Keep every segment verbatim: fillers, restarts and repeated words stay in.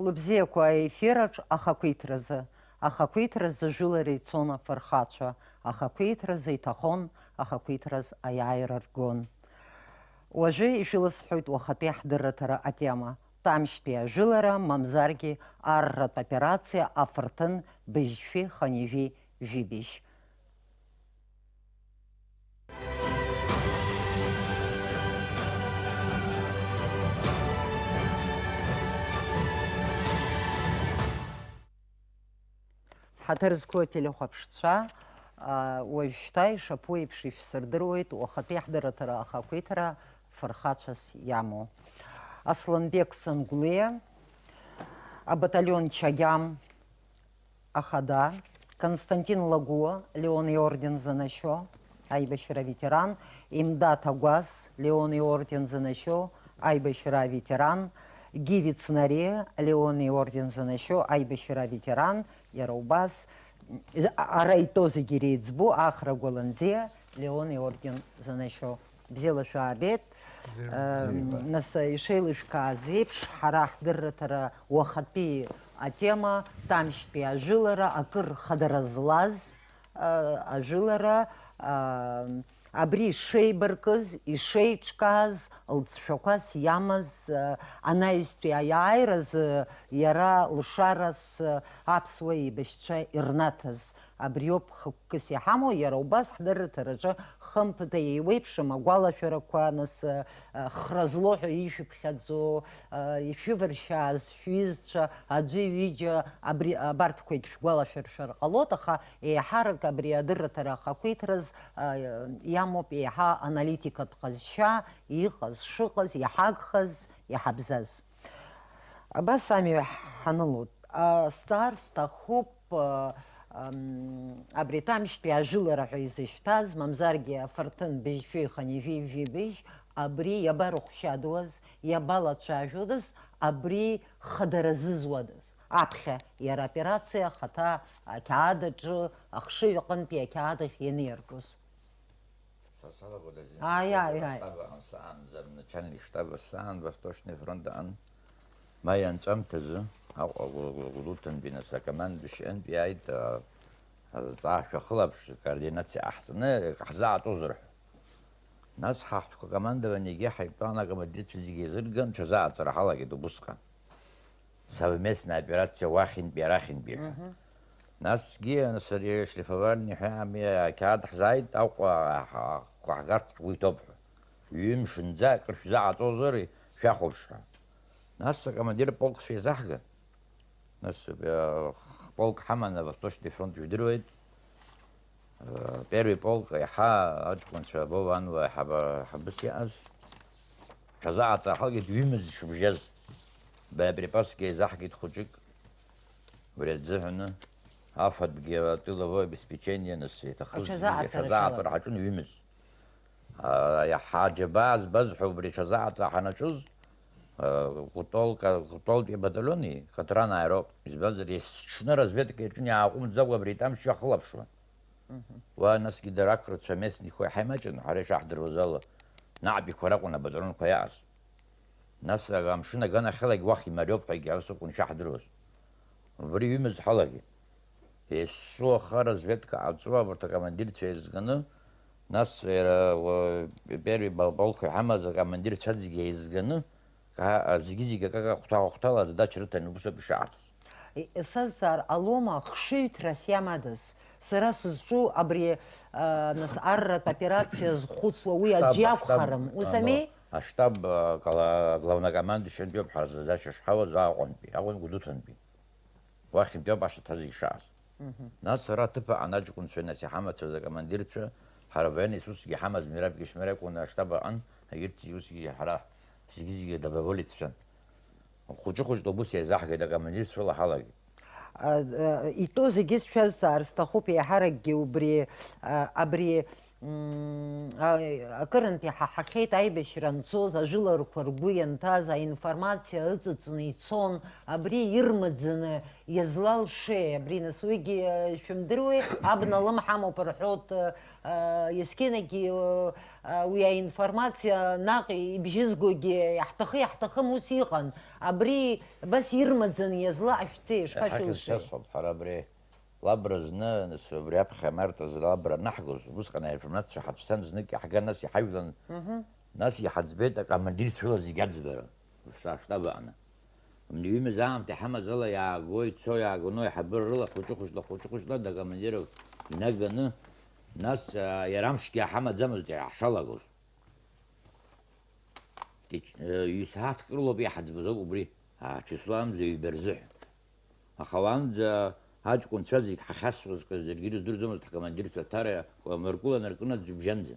Шәгәабзиақәа аефираҿ ахақәиҭразы. Ахақәиҭразы жәылара ицон афырхацәа, ахақәиҭразы иҭахон, ахақәиҭраз аиааира ргон. Уажәы ишәыласҳәоит уахатәи ҳдырраҭара атема, Тамшьтәи ажәылара, мамзаргьы арратә операциа афырҭын быжьшәи хынҩажәи жәибжь. Ҳаҭыр зқәу ателехәаԥшцәа, а, уажәшьҭа ишаԥу еиԥш ишәсырдыруеит уахатәи ҳдырраҭара ахақәиҭра фырхацәас иамоу. Асланбек Сангәлиа, абаталион Чагьам, Ахада, Константин Лагәуа, Леон иорден занашьо аибашьра аветеран, Имдаҭ Агәас, Леон иорден занашьо аибашьра аветеран, Гиви Цнариа, Леон иорден занашьо аибашьра аветеран, иара убас, ара итәоу зегьы иреиҵбу Ахра Гәаланӡиа, Леон иорден занашьо. Бзиала шәаабеит. Бзиала. Э, бзиала. Нас, ишеилышәкааз еиԥш, ҳара ҳдырраҭара уахатәи атема, Тамшьтәи ажәылара, акыр хадара злаз, э, ажәылара, э, абри ишеибаркыз, ишеиҿкааз, лҵшәақәас иамаз, э, анаҩстәи аиааиразы иара лшарас, э, аԥсуа еибашьцәа ирнаҭаз. Абриоуп хықәкыс иҳамоу, иара убас ҳдырраҭараҿы хымԥада еиуеиԥшым агәалашәарақәа, нас, хра злоу ҳәа ишәыԥхьаӡо, ишәываршьааз шәҩызцәа аӡәы-ҩыџьа абри, абарҭқәагь шәгәалашәыршәар ҟалоит, аха еиҳарак абри адырраҭара ахақәиҭраз иамоуп еиҳа аналитикатә ҟазшьа, иҟаз, шыҟаз, иҳагхаз, иҳабзаз. Абас амҩа ҳанылоит. А, сҵаар сҭахуп, а, ам, абри Тамшьтәи ажәылара ҳәа изышьҭаз, мамзаргьы афырҭын быжьшәи хынҩажәи жәибжь, абри иабарыхәшьадуаз, иабалацәажәодаз, абри хадара зызуадаз. Аԥхьа иара аоперациа ахаҭа ақьаад аҿы, ахшыҩ аҟынтәи ақьаад ахь ианиаргоз. Са салагода зин Ааи, сахьеиқәшәаз ааи, ааи. Аштаб аҟан саанӡа, начальник штаба саан, Восточный фронт аҟан. Маи анҵәамҭазы, Аҟәа Гәдоуҭантәи, нас, акомандующиантәи иааит, а, азҵаашәа хылаԥш, координациа ҟаҳҵаны, ҳзааҵозар ҳәа. Нас ҳаҳҭқәа командование егьи ҳаитәан, акомандирцәа зегьы еизырган, ҽазааҵара ҳалагеит убысҟан. Совместная операция уахьынтәи арахьынтәи ҳәа. Мгм. Насгьы, нас, ари шлифовальный ҳәа ами, ақьаад ҳзааит, Аҟәа ҳа-, ҳхәаҳгарц ҳгәы иҭоуп ҳәа. Ҩымш зынӡа акыр шәзааҵозар, шәахәаԥш ҳәа. Нас акомандир полк шәеизаҳган. Нас, э, полк ҳаман, Восточный фронт, ижәдыруеит. Э, первый полк еиҳа аҷкәынцәа Вова Ануа ҳаба-, ҳабыс иааз. Ҽазааҵаа ҳалгеит ҩымыз шыбжьаз. Боеприпасгьы еизаҳгеит хәыҷык. Убри азыҳәаны афатәгьы атыловое обеспечение, нас, иаҭахыз зегьы Аҽазааҵара аҽазааҵара шәалагеит. Ҳаҿын ҩымыз. А, иаҳа аџьабаа збаз ҳәа убри аҽазааҵаа ҳанаҿыз, а, Кәтолка, Кәтолтәи абаталиони Катран аероп. Избанзар, есҽны разведка иаҿын, иааҟәымҵӡакәа абри Тамшь иахылаԥшуан. Мгм. Уа насгьы дара ақырҭцәа местнихо иаҳа имаҷын, ҳара ишаҳдыруаз ала, наҟтәиқәа ракәын абаталионқәа иааз. Нас амшын аганахьалагь уахь имариоуп ҳәагьы ус акәын ишаҳдыруаз. Убри ҩымыз ҳалагеит. Есу аха разведка ҟаҵо, абарҭ акомандирцәа еизганы, нас иара, уа, первый бал-, полк иҳамаз акомандирцәа зегьы еизганы, ка-, зегьы-зегьы акака хәҭа-хәҭала аӡә дач рыҭан, убыс ауп ишаҳҵоз. Сазҵаар ҟалома, хшыҩҭрас иамадаз? Сара сызҿу абри, а, нас, арратә операциа зхәыцуа уи аӡә Аштаб, иакәхарым, аштаб, ус ами? Аштаб, а, кала-, главнокомандующиантәи ауп ҳара задача шҳауаз Аҟәантәи, Аҟәантә Гәдоуҭантәи. Уахьынтәи ауп ашьаҭа зегь шааз. Мгм. Нас сара аҭыԥ аҟан аҷкәынцәа, нас иҳамацәаз акомандирцәа, ҳара военный сусгьы ҳамаз Мераб Кишмер акәын аштаб аҟан, егьырҭ зегь усгьы ҳара зегьы-зегьы доброволеццәан. Хәыҷы-хәыҷла убыс еизаҳгеит акомандирцәа рыла ҳалагеит. А, а, итәоу зегьы сшәазҵаар сҭахуп, еиҳаракгьы убри, а, абри Мм, а, акырынтә иҳаҳахьеит аибашьра анцоз, ажәыларақәа ргәы ианҭаз, аинформациа ыҵыҵны ицон, абри ирмаӡаны иазлалшеи, абри нас уигьы, э, шәымдыруеи, абна лымҳа амоуп рҳәоит, э, э, есқьынагьы, э, э, уи аинформациа наҟ ибжьызгогьы иаҳҭахы-иаҳҭахым ус иҟан, абри абас ирмаӡаны иазлаашәҵеи, Иаҳагьы шԥашәылшеи? Сшьацоуп ҳара абри. Лабра зны, нас убри аԥхьа Марҭа зны лабра анаҳгоз, убысҟан аинформациа ҳацәҭан, знык иаҳган, нас иҳажәлан, Мгм. Нас иҳаӡбеит акомандирцәа рыла зегь аӡбара, ус аштаб аҟны. Мни ҩымыз аамҭа иҳамаз ала иааго, ицо, иаагоно аиҳабыра рыла хәыҷы-хәыҷла, хәыҷы-хәыҷла дакомандиров инаганы, нас, а, иара амшгьы иаҳамаӡамызт иаҳшалагоз. Кеч-, э, ҩ-сааҭк рылоуп иаҳаӡбоз ауп убри, а, число амза ҩба рзыҳәа. Аха уаанӡа ҳаҷкәынцәа зегь ҳахьасуазҵәҟьаз џьаргьы ирыздырӡомызт ҳкомандирцәа Ҭара Мыркәыла наркны аӡә ибжьанӡа.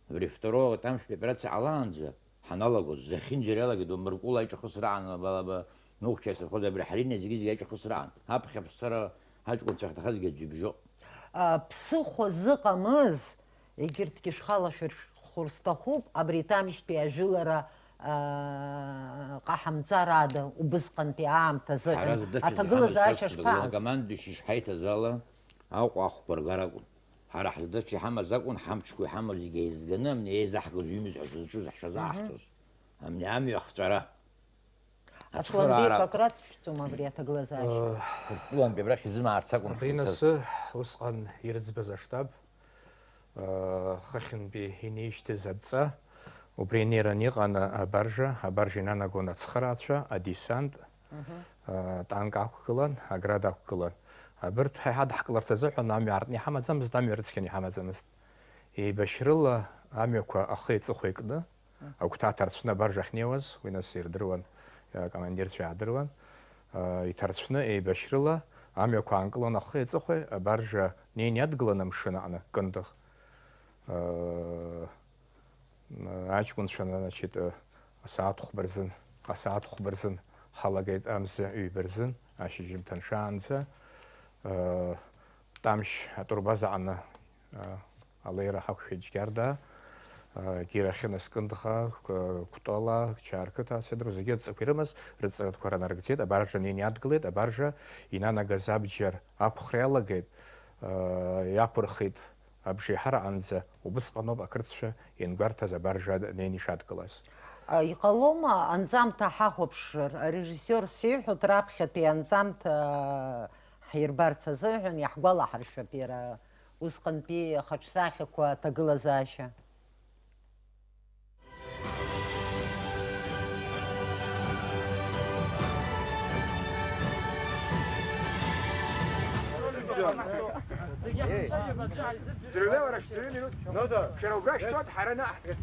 Абри второго тамшәтәи аоперациа ҟалаанӡа ҳаналагоз, зехьынџьара иалагеит Мыркәыла иҿахысраан, лабалаба, Нухча исырхоз абри ҳарина зегьы-зегьы аиҿахысраан. Аԥхьа аԥсара ҳаҷкәынцәа ахьҭахазгьы аӡә ибжьо. А, ԥсыхәа зыҟамыз, егьырҭгьы шәхалашәырхәыр сҭахуп, абри Тамшьтәи ажәылара, а, ҟаҳамҵар ада, убысҟантәи аамҭазы Ҳара ҳәа зда ҽазы аҭагылазаашьа ҳамаз шԥаҟаз? Акомандующи ишҳаиҭаз ала, Аҟәа ахәқәа ргар акәын. Ҳара ҳзы даҽа иҳамаз акәын, ҳамчқәа иҳамоу зегьы еизганы, амни еизаҳгоз ҩымыз ҳәа зызҿыз ҳшазаҳҵоз. Амни амҩа ахҵәара. Асланбеи, Ацхыраара. Как раз шәцом абри аҭагылазаашьа. Э, Ҭырқәтәылантәи абрахь изымаарц акәын Абри ҳхаҭыр. Нас усҟан ирыӡбаз аштаб, э, хыхьынтәи инеишьҭыз адҵа, убри инеираны иҟан абаржа, абаржа инанагон ацхыраацәа, адесант, Мгм. э, танк ақәгылан, аград ақәгылан. Абырҭ ҳа иҳадҳкыларц азыҳәан амҩа аартны иҳамаӡамызт, амҩа рыцқьаны иҳамаӡамызт. Еибашьрыла амҩақәа ахи аҵыхәеи кны, Агәҭа ҭарцәны абаржа ахьнеиуаз, уи нас ирдыруан, акомандирцәа иаадыруан. Иҭарцәны еибашьрыла амҩақәа аанкылон ахи аҵыхәеи, абаржа неин иадгылан амшын аҟны, Кындыӷ. Аҷкәынцәа, значит, асааҭ хәба рзын, асааҭ хәба рзын ҳалагеит, амза ҩба рзын, ашьыжьымҭан шаанӡа. Тамшь атурбаза аҟны, а, алеира ҳақәшәеит Џьгьарда, а, Гирахьына, Скындыӷа, Кә-, Кәтола, Чаарқыҭа, Седру, зегьы адҵақәа ирымаз рыҵаратәқәа ранаргӡеит, абаржа неин иадгылеит, абаржа инанагаз абџьар ақәхра иалагеит, а, иақәырхит абжеиҳараҟынӡа, убысҟаноуп ақырҭцәа иангәарҭаз абаржа неин ишадгылаз. А, иҟалома анҵамҭа ҳахәаԥшыр, арежиссиор сиҳәоит, раԥхьатәи анҵамҭа ҳирбарц азыҳәан иаҳгәалаҳаршәап иара усҟантәи ахаҿсахьақәа аҭагылазаашьа. Шәара убра шәтәоуп, ҳара наҟ ҳ-,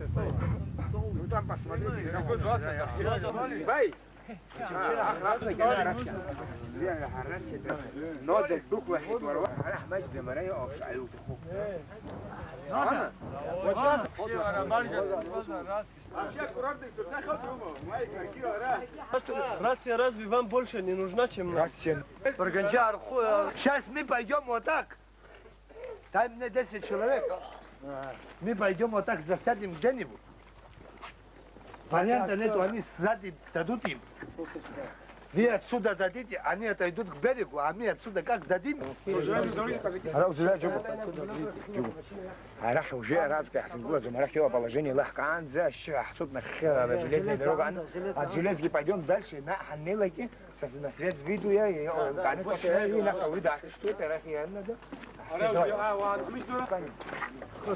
ну, там посмотрите. Бай! Нода дәықәлахьеит уара, ҳара ҳмаҷӡам, ара иҟоуп, ԥшьа иуҭаху. Вообще аккуратно, всё, всё, всё, всё. Рация разве вам больше не нужна, чем нам? Сейчас мы пойдём вот так. Дай мне десять человек. Мы пойдём вот так засядем где-нибудь. Варианта нету, они сзади дадут им. Вы отсюда дадите, они отойдут к берегу, а мы отсюда как дадим? Арахь уже арахь иаҳзынгылаӡом, арахь иҟоу аположение лаҳкаанӡа ашьшьыҳәа ҳцоит нахьхьи, железная дорога, а железки пойдём дальше, наҟ ҳаннеилакгьы, Са на связь выйду я, и, о, конечно, и нас ауаҩы даасышьҭуеит, арахь иааннада. Ара, а, уаанкылишь, Дора?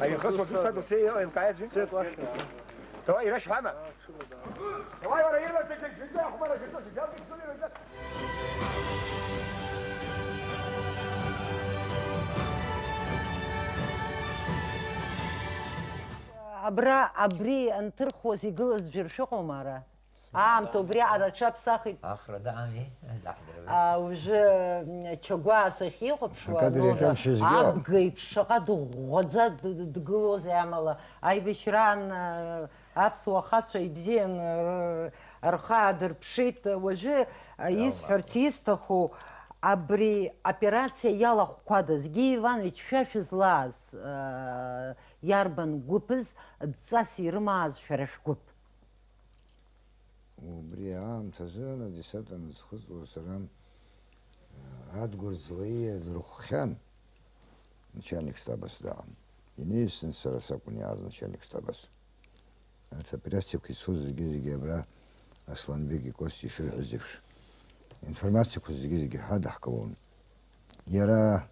Аҩахыс уаҵәы садуцеи, еилкаа аӡәы? Давай, ирашәҳәама? Давай, уара, ирбац, зегьы, зегьы, ахәмарра, зегьы, зегьы, зегьы, зегьы, зегьы. Абра, абри анҭырхуаз игылаз ӡәыр шәыҟоума ара? Аамҭа убри аҟара аҽаԥсахит. Ахра даами, даҳдырбеит. А, уажәы, м, Чагәаа сахьихәаԥшуа, акадр Нора иаҿамшәазгьы ауп. Абга еиԥш шаҟа дыӷәӷәаӡа д-, д-, дгылоузеи амала, аибашьраан, а, аԥсуа хацәа ибзиан р-, рхы аадырԥшит. Уажәы, а, исҳәарц исҭаху, Абри аоперациа иалахәқәада, Згьи Иванович, шәа шәызлааз, э, иарбан гәыԥыз, дҵас ирымааз шәара шәгәыԥ? Убри аамҭазы адесант анысхыҵуа сара, э, Адгәыр Ӡлаиа дрыхәхьан, начальник штаба сдаан. Инеисны сара сакәын иааз начальник штабас. Арҭ аоперациақәа ицоз зегьы-зегьы абра Асланбеги Костеи ишырҳәаз еиԥш, информациақәа зегьы-зегьы ҳадаҳкылон. Иара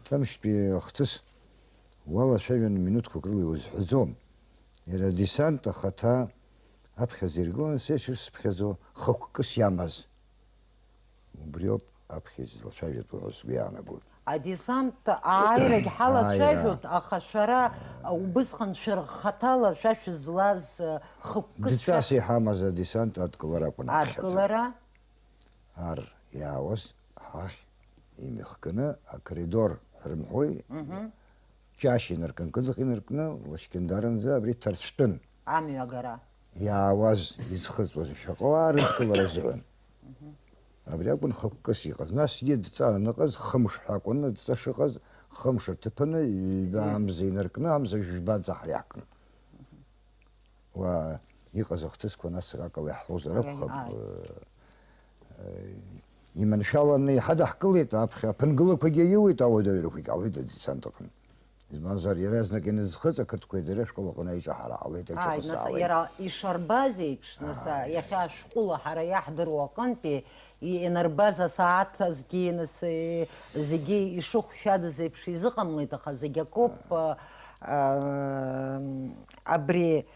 амшьтәи ахҭыс уалацәажәаны минуҭқәак рыла иузҳәаӡом. Иара адесант ахаҭа аԥхьаӡа иргыланы, сеиԥш ишсыԥхьаӡо, хықәкыс иамаз. Убриоуп аԥхьа излацәажәатәу ҳәа сгәы иаанагоит. Адесант ааирагь ҳалацәажәоит, ааира, аха шәара, убысҟан шәара хаҭала шәа шәызлаз, хықәкыс шәа- Дҵас иҳамаз адесант адкылара акәын аԥхьаӡа. Адкылара? Ар иаауаз ҳахь имҩахганы акоридор рымҳәои, мгм, ҷашь инаркын, кыдыҟ инаркны, Лашькьындаранӡа абри ҭарцәтәын. Амҩа агара. Иаауаз, изхыҵуаз шаҟа уаа рыдкылара азыҳәан. Абри акәын хықәкыс иҟаз. Насгьы дҵа аныҟаз, хымш ҳәа акәын адҵа шыҟаз, хымш аҭыԥаны, ҩба амза инаркны, амза жәба ӡаҳар иаҳкын. Уа иҟаз ахҭысқәа нас акала иаҳҳәозар акәхап, ааи, э, э, иманшәаланы иҳадаҳкылеит, аԥхьа аԥынгылақәагьы аиуеит, ауадаҩрақәагьы ҟалеит адесант аҟны. Избанзар, иаразнак иназхыҵ ақырҭқәеи дареи ашкол аҟны аиҿаҳара ҟалеит, ааи, аиҿахысра нас, ҟалеит. Иара ишарбаз еиԥш, нас, ааи, иахьа ашәҟәыла ҳара иаҳдыруа аҟынтәи и-, инарбаз асааҭ азгьы, нас, э, зегьы ишыхәшьадыз еиԥш изыҟамлеит, аха зегь акоуп, ааи, а, а, абри,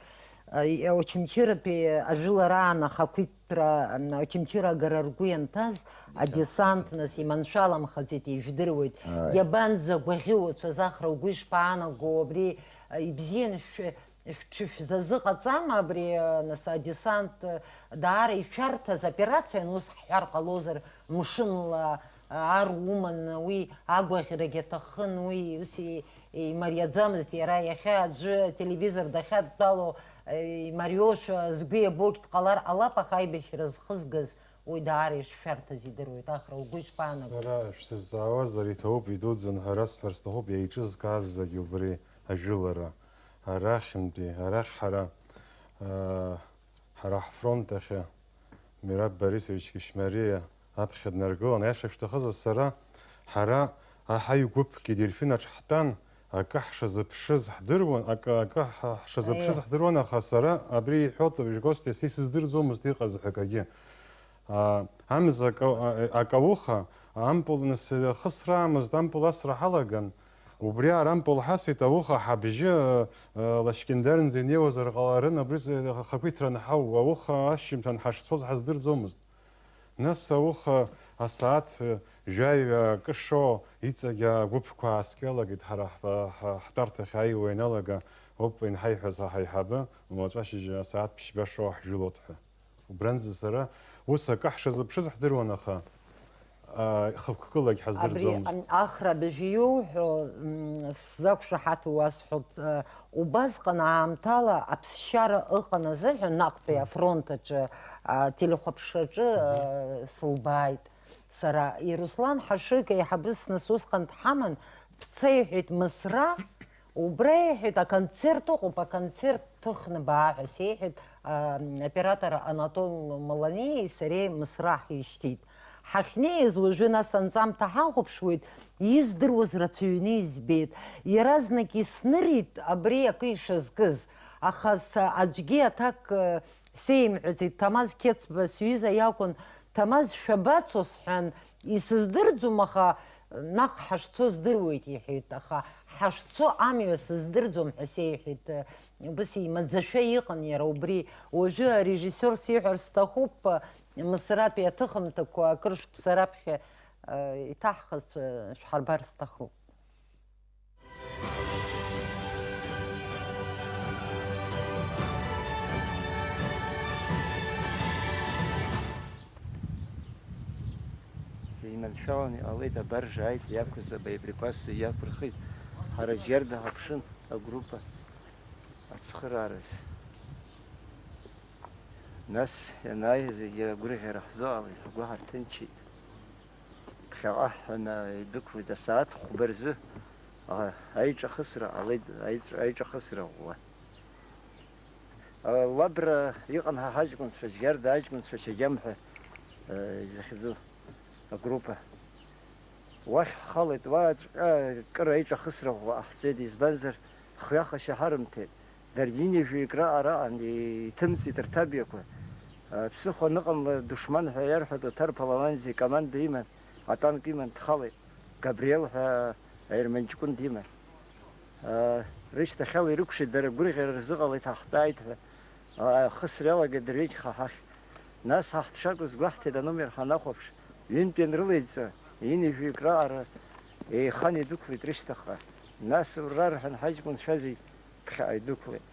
а, и-, Очамчыратәи ажәылараан ахақәиҭ- Ра-, Очамчыра агара ргәы ианҭаз, адесант, нас, иманшәаламхаӡеит, ижәдыруеит. Ааи. Иабанӡагәаӷьуацәаз Ахра угәы ишԥаанаго, абри, а, ибзиан шә-, шәҽышәзазыҟаҵама абри, а, нас, адесант, а, даара ишәарҭаз операциан, ус ҳҳәар ҟалозар, мшынла, а, ар уман, уи агәаӷьрагь аҭахын, уи ус и-, имариаӡамызт иара, иахьа аӡәы ателевизор дахьадтәало, Имариоушәа згәы иабогь дҟалар ҟалап, аха аибашьра зхызгаз уи даара ишшәарҭаз идыруеит. Ахра угәы ишԥаанаго? Сара шәсызҵаауазар, иҭабуп, идуӡӡан ҳәа расҳәар сҭахуп, еиҿызкааз зегь убри ажәылара. Арахьынтәи, арахь ҳара, аа, ҳара ҳфронт ахьы Мираб Борисович Кишмариа аԥхьа днаргылан, аиаша шәҭахызар, сара, ҳара, ҳаҩ гәыԥгьы Дельфинаҿ ҳтәан, акы ҳшазыԥшыз ҳдыруан, акы, акы ҳа-, ҳшазыԥшыз, аиеи, ҳдыруан, аха сара абри иҳәоит, Костиа, са исыздырӡомызт иҟаз ҳәа акагьы. А, амза ака-, а, акауха, ампыл нас хысраамызт, ампыл асра ҳалаган, убри аара ампыл ҳасит, ауха ҳабжьы, а, а, Лашькьындаранӡа инеиуазар ҟаларын, абри з-, ахақәиҭра анҳау, ауха ашьжьымҭан ҳашцоз ҳаздырӡомызт. Нас ауха асааҭ жәаҩа акы шо иҵегь агәыԥқәа ааскьалагеит, ҳара ҳтәа-, ҳа-, ҳтәарҭахь ааиуа ианалага, ауп инҳаиҳәаз ҳаиҳабы, уаҵәы ашьыжь асааҭ ԥшьба шо ҳжәылоит ҳәа. Убранӡа сара ус акы ҳшазыԥшыз ҳдыруан, аха, а, хықәкылагь ҳаздырӡомызт. Абри, ам, Ахра абыжә иуҳәо, м, сзақәшаҳаҭу уасҳәоит, а, Убасҟан аамҭала аԥсшьара ыҟан азыҳәан, наҟтәи афронт аҿы, ателехәаԥшраҿы, мгм, сылбааит сара. Ируслан Ҳашыг аиҳабыс нас усҟан дҳаман, бца, иҳәеит, Мысра, убра, иҳәеит, аконцерт ыҟоуп, аконцерт ҭыхны баа ҳәа сеиҳәеит, а, оператор Анатол Маланиеи сареи Мысра ҳишьҭит. Ҳахьнеиз уажәы нас анҵамҭа ҳахәаԥшуеит, издыруаз рацәаҩны избеит. Иаразнак иснырит абри акы ишазкыз, аха са аӡәгьы аҭак, э, сеимҳәаӡеит. Ҭамаз Қьецба сҩыза иакәын, Ҭамаз, шәабацо сҳәан, исыздырӡом, аха наҟ ҳашцо здыруеит, иҳәеит, аха ҳашцо амҩа сыздырӡом ҳәа сеиҳәеит. Убыс имаӡашәа иҟан иара убри. Уажәы арежиссиор сиҳәар сҭахуп, Мысратәи аҭыхымҭақәа акыр шықәса раԥхьа, э, иҭаҳхыз, э, шәҳарбар сҭахуп. Зегь маншәаланы иҟалеит, абаржа ааит, иақәыз абаеприпас зегь иақәырхит. Ҳара џьарда ҳаԥшын, агруппа ацхыраараз. Нас ианааи, зегьы агәырӷьара ҳзыҟалеит, ҳгәы ҳарҭынчит. Ԥхьаҟа ҳҳәаны идәықәлеит асааҭ хәба рзы, а, аиҿахысра ҟалеит, аиҿ-, аиҿахысра ӷәӷәа. А, Лабра иҟан ҳа ҳаҷкәынцәа, Жьгьарда аҷкәынцәа Шьагьамҳәа, а, изахьӡу агруппа. Уахь ҳхалеит, уаҵәҟьа акыр аиҿахысра ӷәӷәа ҟаҳҵеит, избанзар, хҩахашьа ҳарымҭеит. Даргьы ҩажәаҩык раҟара аҟан, иҭымҵит рҭабиақәа. Ԥсыхәа аныҟамла, душман ҳәа иарҳәоит, Оҭар Палуан зегь команда иман, атанк иман дхалеит, Габриел ҳәа аерман ҷкәын диман. Рышьҭахьала ирыкәшеит, дара гәырӷьара рзыҟалеит, ҳахтәааит ҳәа. Ахысра иалагеит дырҩегьых ҳахь. Нас ҳа ҳтәшак рызгәаҳҭеит, аномер ҳанахәаԥш, ҩынтә ианрылеиҵо, ҩажәаҩык раҟара еихан идәықәлеит рышьҭахьҟа. Нас ура рҳәан, ҳаҷкәынцәа зегь ԥхьаҟа идәықәлеит.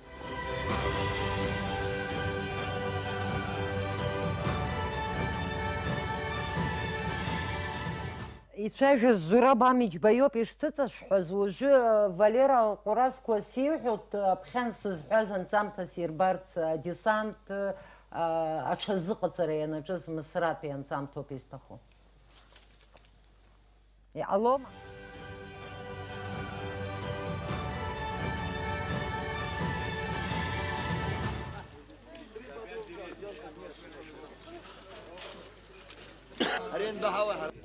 Ицәажәоз Зураб Амиџьба иоуп ишсыҵашәҳәаз. Уажәы, э, Валера Ҟәаразқәа сиҳәоит, э, аԥхьан сызҳәаз анҵамҭа сирбарц, э, адесант, э, аҽазыҟаҵара ианаҿыз Мысратәи анҵамҭоуп изҭаху. Иҟалома?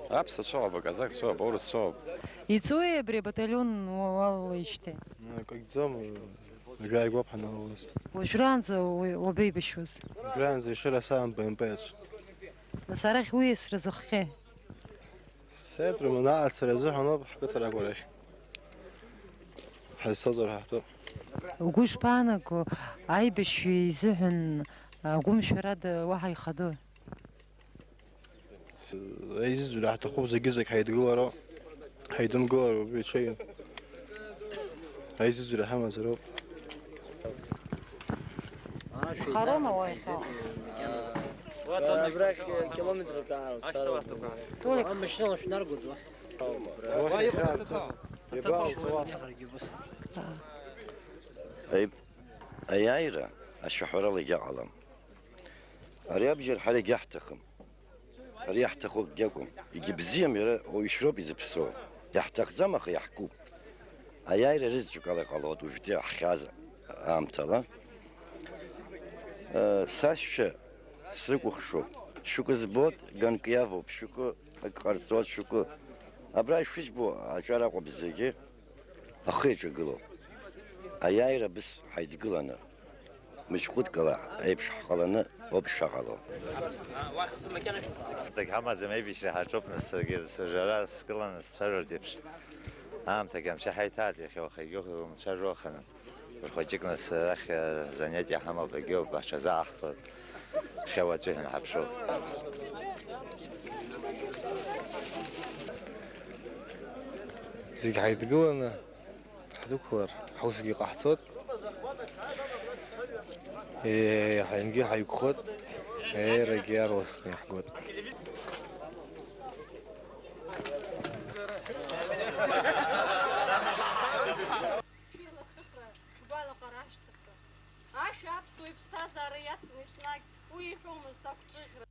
Аԥсацәоуп, аказакцәоуп, аурысцәоуп. Иҵуеи абри абаталион уа-, уалалеижьҭеи? Акагьӡам, уажәы ааигәоуп ҳаналалаз. Уажәраанӡа уи уабеибашьуаз? Уажәраанӡа Ешыра саан Б М П аҿы. Нас арахь уиасра зыхҟьеи? Сетру наҟ ацара азыҳәан ауп ҳқыҭарақәа рахь ҳазцозар ҳаҳтәы. Угәы ишԥаанаго, аибашьҩы изыҳәан агәымшәарада уаҳа ихадои? Аизыӡырҩра ҳҭахуп зегьы-зегь ҳаидгылароуп, ҳаидымгылароуп, ичеи. Аизыӡырҩра ҳамазароуп. Хароума уа иахьа? Абрахь километрак аароуп, сароуп. Толик. Амашьына шәнаргоит уахь. Уахь иахьа. Аи-, аиааира ашәаҳәарала егьаҟалам. Ари абџьар ҳара егьаҳҭахым. Ари иаҳҭаху акгьы акәым. Егьи бзиам, иара уаҩ ишроуп изыԥсоу. Иаҳҭахӡам, аха иаҳкуп. Аиааира рызегьы ала иҟалоит уажәтәи ҳхьааз аамҭала. Э, сашьцәа срыкәыхшоуп. Шәкы збоит, ганк иавоуп, шәкы ак ҟарҵоит, шәкы. Абра ишыжәбо аҿар акәым зегьы. Ахы иаҿагылоуп. Аиааира абыс ҳаидгыланы, мыжь ҟәыдкала еиԥш ҳҟаланы ауп ишаҟало. Дагьҳамаӡам, аибашьра ҳаҿуп, нас саргьы сыжара сгыланы сцәажәоит еиԥш. Аамҭагьы анцәа ҳаиҭааит, иахьа уахагьы умцәажәо аханы. Рхәыҷык нас арахь занятиа ҳамоуп, егьоуп, аҽазааҳҵоит. Хьа уаҵәы ҳәа ҳаԥшуп. Зегь ҳаидгыланы ҳдәықәлар, ҳусгьы ҟаҳҵоит. Ееҳангьы ҳаиқәхоит, еерагьы иаарласны иаҳгоит. Шәылахҿыхра, шәгәалаҟара ашьҭыхра. Ашәа аԥсуа иԥсҭазаара иацын еснагь, уи иҳәомызт ақәҿыӷьра.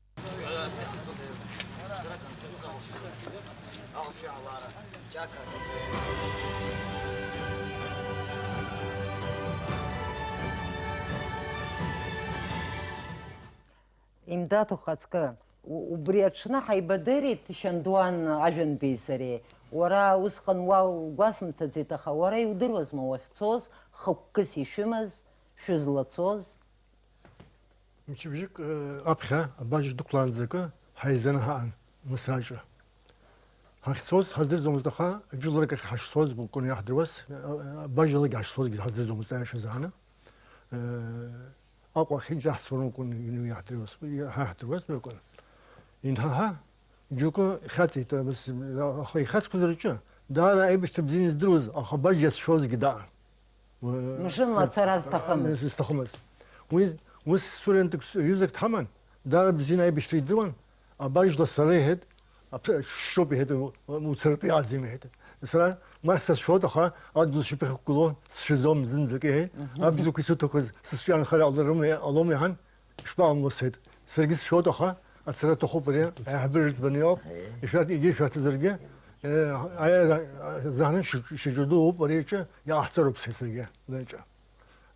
Имдаҭ ухаҵкы, у-, убри аҽны ҳаибадырит Шьандуан Ажәанбеи сареи. Уара усҟан уа угәасымҭаӡеит, аха уара иудыруазма уахьцоз, хықәкыс ишәымаз, шәызлацоз? Мчыбжьык, э, аԥхьа абаџь дықәлаанӡа акы ҳаизаны ҳаҟан Мысраҿы. Ҳахьцоз ҳаздырӡомызт, аха жәларык ахь ҳашцоз, былкәын иаҳдыруаз, э, э, абаџьалагьы ҳашцозгьы ҳаздырӡомызт, аиаша азы ҳаны. Э, Аҟәа ахьынӡаҳцо ракәын, ҩны иаҳдыруаз, иаҳдыруаз ракәын. Инҳаҳа, џьоукы ихьаҵит, абас, аха ихьаҵқәаз рҿы даара аибашьра бзианы издыруаз, аха абаџь иацәшәозгьы даҟан. Мшынла ацара зҭахымыз. Зҭахымыз. Уи, ус суренҭык, ҩызак дҳаман, даара бзианы аибашьра идыруан, абаџьла сара иҳәеит, аԥ-, шшоуп иҳәеит, у-, уцаратәы иааӡам иҳәеит. Сара, ма сацәшәоит, аха адгьыл шьапы иқәгылоу сшәаӡом зынӡак иҳәеит. Мгм. Абжьқәа исыҭақәаз сызҿиаанхар ҟаларым, ҟалом иҳәан, ишԥаҟамло сҳәеит. Саргьы сшәоит, аха Ацара аҭахуп ари, аиҳабыра рыӡбаны иоуп. Ишәарҭ, егьа ишәарҭазаргьы, э, аиааира, э, заҳны шьаҿ-, шьаҿа дууп ари аҿы, иҟаҳҵароуп са саргьы, анаҿы.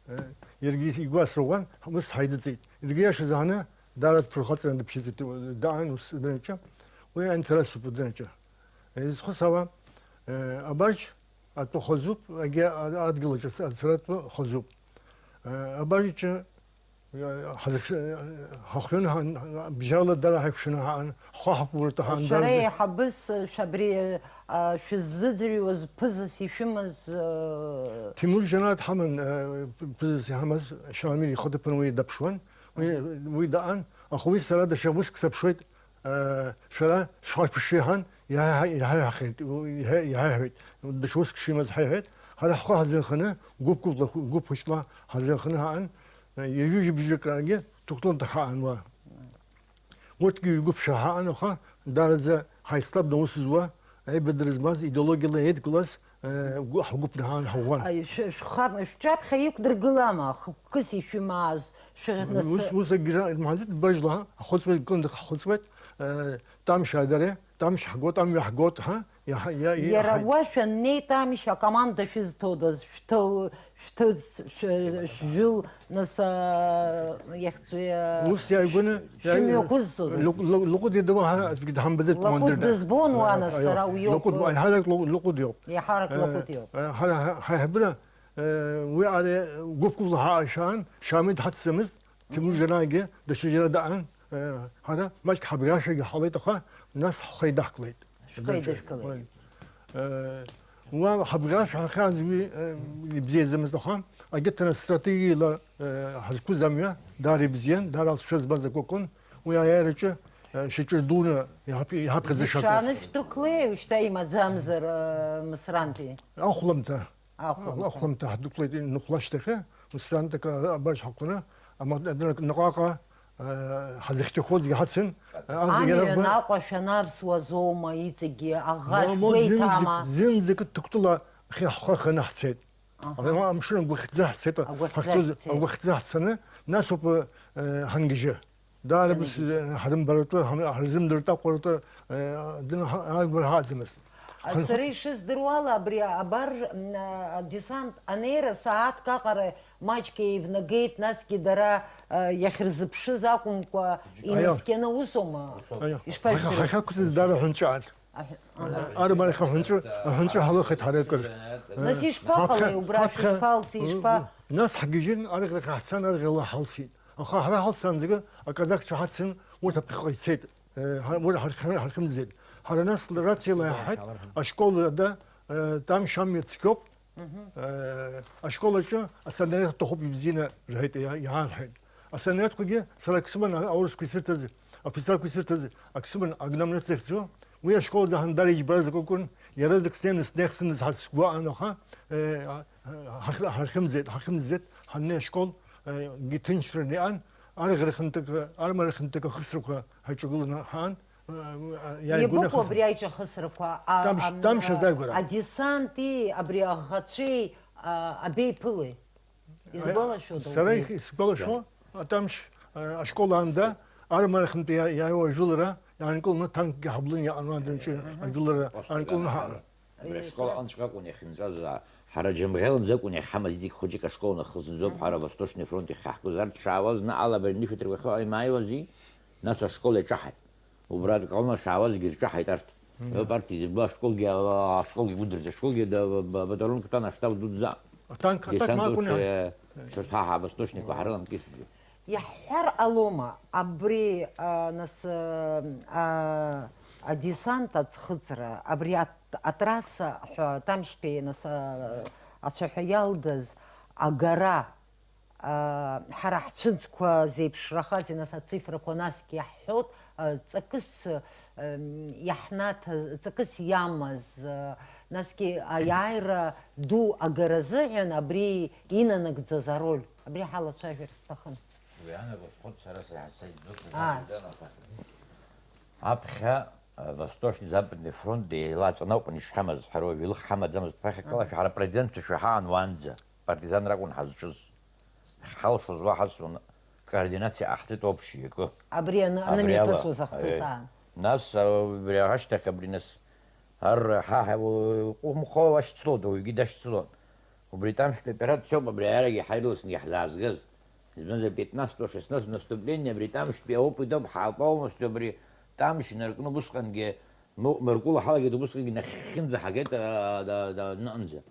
Э, иаргьы игәы асырӷәӷәан, ус ҳаидыҵит. Иаргьы иаша заҳны, даара дфырхаҵаны дыԥшьыӡеит, даан ус анаҿы. Уи аинтересуп анаҿы. Э, изхысҳәаауа, э, абарч атәы хазуп, егьа адгьыл аҿы ацаратәы хазуп. Э, абарч аҿы Ҳазыхш-, ҳахҩан, ҳан-, бжьала дара ҳаиқәшәаны ҳаан, ҳхәы ҳақәгәыртәы ҳаан, Шәара дарза. Еиҳабыс, шәабри, а, шәыззыӡырҩуаз ԥызас ишәымаз, а, Ҭемур Џьанаа дҳаман, а, п-, ԥызас иҳамаз, Шамил ихаҭыԥан уи даԥшуан. Уи, уи даан, аха уи сара даҽа уск саԥшуеит, а, шәара шәхарԥыш иҳан, иаҳа-, иаҳаиҳахеит, иаҳа-, иаҳаиҳәеит. Даҽа уск шимаз ҳаиҳәеит. Ҳара ҳхы ҳазынханы, гәыԥ-гәыԥла, гәыԥ хәыҷла ҳазынханы ҳаан. Ҩажәижәибжьык рангьы Ҭуклан дахаан уа. Урҭгьы ҩгәыԥшаа ҳаан, аха даараӡа ҳаицлабны аус зуа, аибадара змаз, идеологиала еидкылаз, э, гәы-, ҳгәыԥны ҳаан ҳаӷәӷәан. Аи, шә-, шәхам-, шәҿаԥхьа иқәдыргылама, хықәкыс ишәымааз, шәнас- Ус, ус агьра-, маӡит бажла, ҳхәыцуеит, кындык ҳхәыцуеит, э, Тамшь адаре, Тамшь ҳгот, амҩа ҳгот, ҳа? Иаҳа-, иа-, иа-, Иара иаҳа- уа шәаннеи, Тамшь, акоманда шәызҭодаз, шәҭыл-, шәҭыӡ, шә-, шәжәыл, нас, а, иахьӡу иа-, Ус иааигәаны, шәымҩа иа-, ықәызҵодаз. Лыҟ-, лыҟ-, Лыҟәыди дыуа ҳара аӡәгьы дҳамбаӡеит, Лыҟәыд командирда. Дызбон уа, Аио, нас, аио. Сара уиоуп. Лыҟәыд, аиҳарак Лыҟ-, Лыҟәыдиоуп. Еиҳарак Э, Лыҟәыдиоуп. Э, ҳара, ҳа-, ҳаиҳабыра, э, уи ари гәыԥ-гәыԥла ҳаашьаан, Шамил дҳаццамызт, Ҭемур Џьанаагьы, даҽа џьара даан, э, ҳара маҷк ҳабгашәагьы ҳалеит, аха нас ҳхы еидашәклеит. Шәхы еидашәклеит. Э, уа ҳабгашә ҳахьааз уи, э, ибзиаӡамызт, аха агьыҭаны стратегиала, э, ҳазқәыз амҩа даара ибзиан, даара алҵшәа змаз акәакәын, уи аиааираҿы, э, шьаҿа дуны иҳаԥ-, иҳаԥхьаӡа шакәыз. Зыҽааны шәдәықәлеи, ушьҭа имаӡамзар, э, Мысрантәи? Ахәламҭа. Ахәламҭа. Ахәламҭа ҳдәықәлеит Ныхәлашьҭахьы, Мысрантәи абарч ҳақәланы, ама-, наҟ-, наҟ-ааҟ, э, ҳазыхьчақәозгьы ҳацын, э, амҩан иара Аҟәа шәанавсуазоума иҵегьы, аӷа Ма-, ма шәгәеиҭама? Зынӡак, зынӡак Ҭыктәыла ахьы ҳхы аханы ҳцеит. Аҳа. Ама-, амшын агәыхьӡа ҳцеит, Агәыхьӡа ҳахьцоз ҳцеит. Агәыхьӡа ҳцаны, нас ауп, э, ҳангьежьы. Даара быс, э, ҳрымбаратәы, ҳм-, ҳрызымдыртә аҟәаратәы, э, дын-, ҳа-, ааигәара ҳааӡамызт. А, Ҳанхыҵ- сара ишыздыруала, абри абар, м, а, адесант анеира сааҭк аҟара маҷк еивнагеит, насгьы дара, а, иахьырзыԥшыз акәымкәа, Аио. Инаскьаны усоума? Аио. Ишԥашәдыруеи? Ҳа-, ҳахьақәсыз даара ҳәынҵәаан. Аҳ-, аҳа. Армарахь аҳәынҵәа, аҳәынҵәа ҳалыхеит ҳара акыр. Нас ишԥаҟалеи, Ҳаԥхьа, убра ҳаԥхьа, шәышԥалҵи, ишԥа? Нас ҳгьежьын, арӷьарахь ҳцан, арӷьарала ҳалсит. Аха ҳара ҳалсаанӡагьы аказақцәа ҳацын, урҭ аԥхьаҟа ицеит. Э, ҳа-, урҭ ҳархь-, ҳархьымӡеит. Ҳара нас рациала иаҳҳәеит, ашкол ада, э, Тамшь амҩа цқьоуп. Э, ашкол аҿы асанарет аҭахуп ибзианы рҳәеит, иа-, иаҳарҳәеит. Асанарет-қәагьы сара ак сыман, а-, аурысқәа исырҭаз, афицарқәа исырҭаз ак сыман, агномнет захьӡу. Уи ашкол заҳан дара иџьбара закәыкәын, иаразнак снеины снеихсындаз ҳәа сгәы аан, аха, э, а-, а-, ҳахь-, ҳархьымӡеит, ҳахьымӡеит, ҳаннеи ашкол, э, гьы ҭынчраны иҟан, арӷьара хынҭак, армара хынҭак ахысрақәа ҳаиҿагыланы ҳаан, э, э, иааигәаны Иабыкәу ахысра-, абри аиҿахысрақәа, а-, Тамшь, ам-, Тамшь а-, азааигәара. Адесанти, абри аӷацәеи, а, абеиԥылеи? Изгәалашәода Сара убри? Ис-, исгәалашәо, Атамшь, э, ашкол аанда, армарахьынтә иа-, иааиуа ажәылара иаанкыланы, танкгьы ҳаблын иаҟан, уа дынҿы ажәылара Просто аанкыланы иганы ҳаҟан. Абри ашкол аҟынҵәҟьа акәын иахьынҵәаз, а, ҳара џьамӷьалаӡа акәын иахьҳамаз, иҵегь хәыҷык ашкол нахысынӡоуп, ҳара Восточный фронт иахьаҳкыз. Арҭ шаауаз, наҟ ала абри анышәаҭарқәа ахьыҟоу имааиуази, нас ашкол иаҿаҳаит. Убра аколонна шаауазгьы ирҿаҳаит арҭ. Мгм. Иоуп арҭ изыблу ашколгьы, а, ашколгьы гәыдырӡа, ашколгьы да-, ба-, ба-, батальонк ҭан аштаб дуӡӡа. Атанк, атанк ма акәын иаҳ- Десанттәи, шьҭа ҳа восточникқәа ҳрыламкьысӡеит. Иаҳҳәар ҟалома, абри, а, нас, а, а, адесант аӡхыҵра, абри ат-, атрасса ҳәа Тамшьтәи, нас, а, ацәаҳәа иалгаз агара, а, ҳара ҳцәыӡқәа зеиԥшрахазеи, нас, ацифрақәа насгьы иаҳҳәоит, а, ҵакыс, м, иаҳнаҭаз, ҵакыс иамаз, а, насгьы аиааира ду агара азыҳәан абри инанагӡаз ароль, абри ҳалацәажәар сҭахын. Уи анаго схәыцра сара сзы Аа. Аԥхьа, а, Восточный Западный фронт еилаҵаны акәын ишҳамаз, ҳара уажә илых ҳамаӡамызт, ԥахьак ала Аҳа. Ҳара апартизанцәа шәаҳаан уаанӡа, партизанра акәын ҳазҿыз. Ҳалшоз уа ҳасуан, координациа ҟаҳҵеит общий акы. Абри аны-, Абри ала, анымҩаԥысуаз ахҭыс аан. Нас, а, убри ашьҭахь абри нас, ар-, ҳа, ҳа, у-, ҟәымхо уашьцылоит, уаҩгьы дашьцылон. Убри тамшьтәи операциоуп абри аиарагьы ҳаирласны иаҳзаазгаз. Избанзар, пятнадцатого, шестнадцатого наступление абри тамшьтәи ауп идоуп, ҳа полностью абри тамшь инаркны убысҟангьы, м-, Мыркәыла ҳалагеит, убысҟангьы нахьхьынӡа ҳагеит, а, да, да, ныҟанӡа,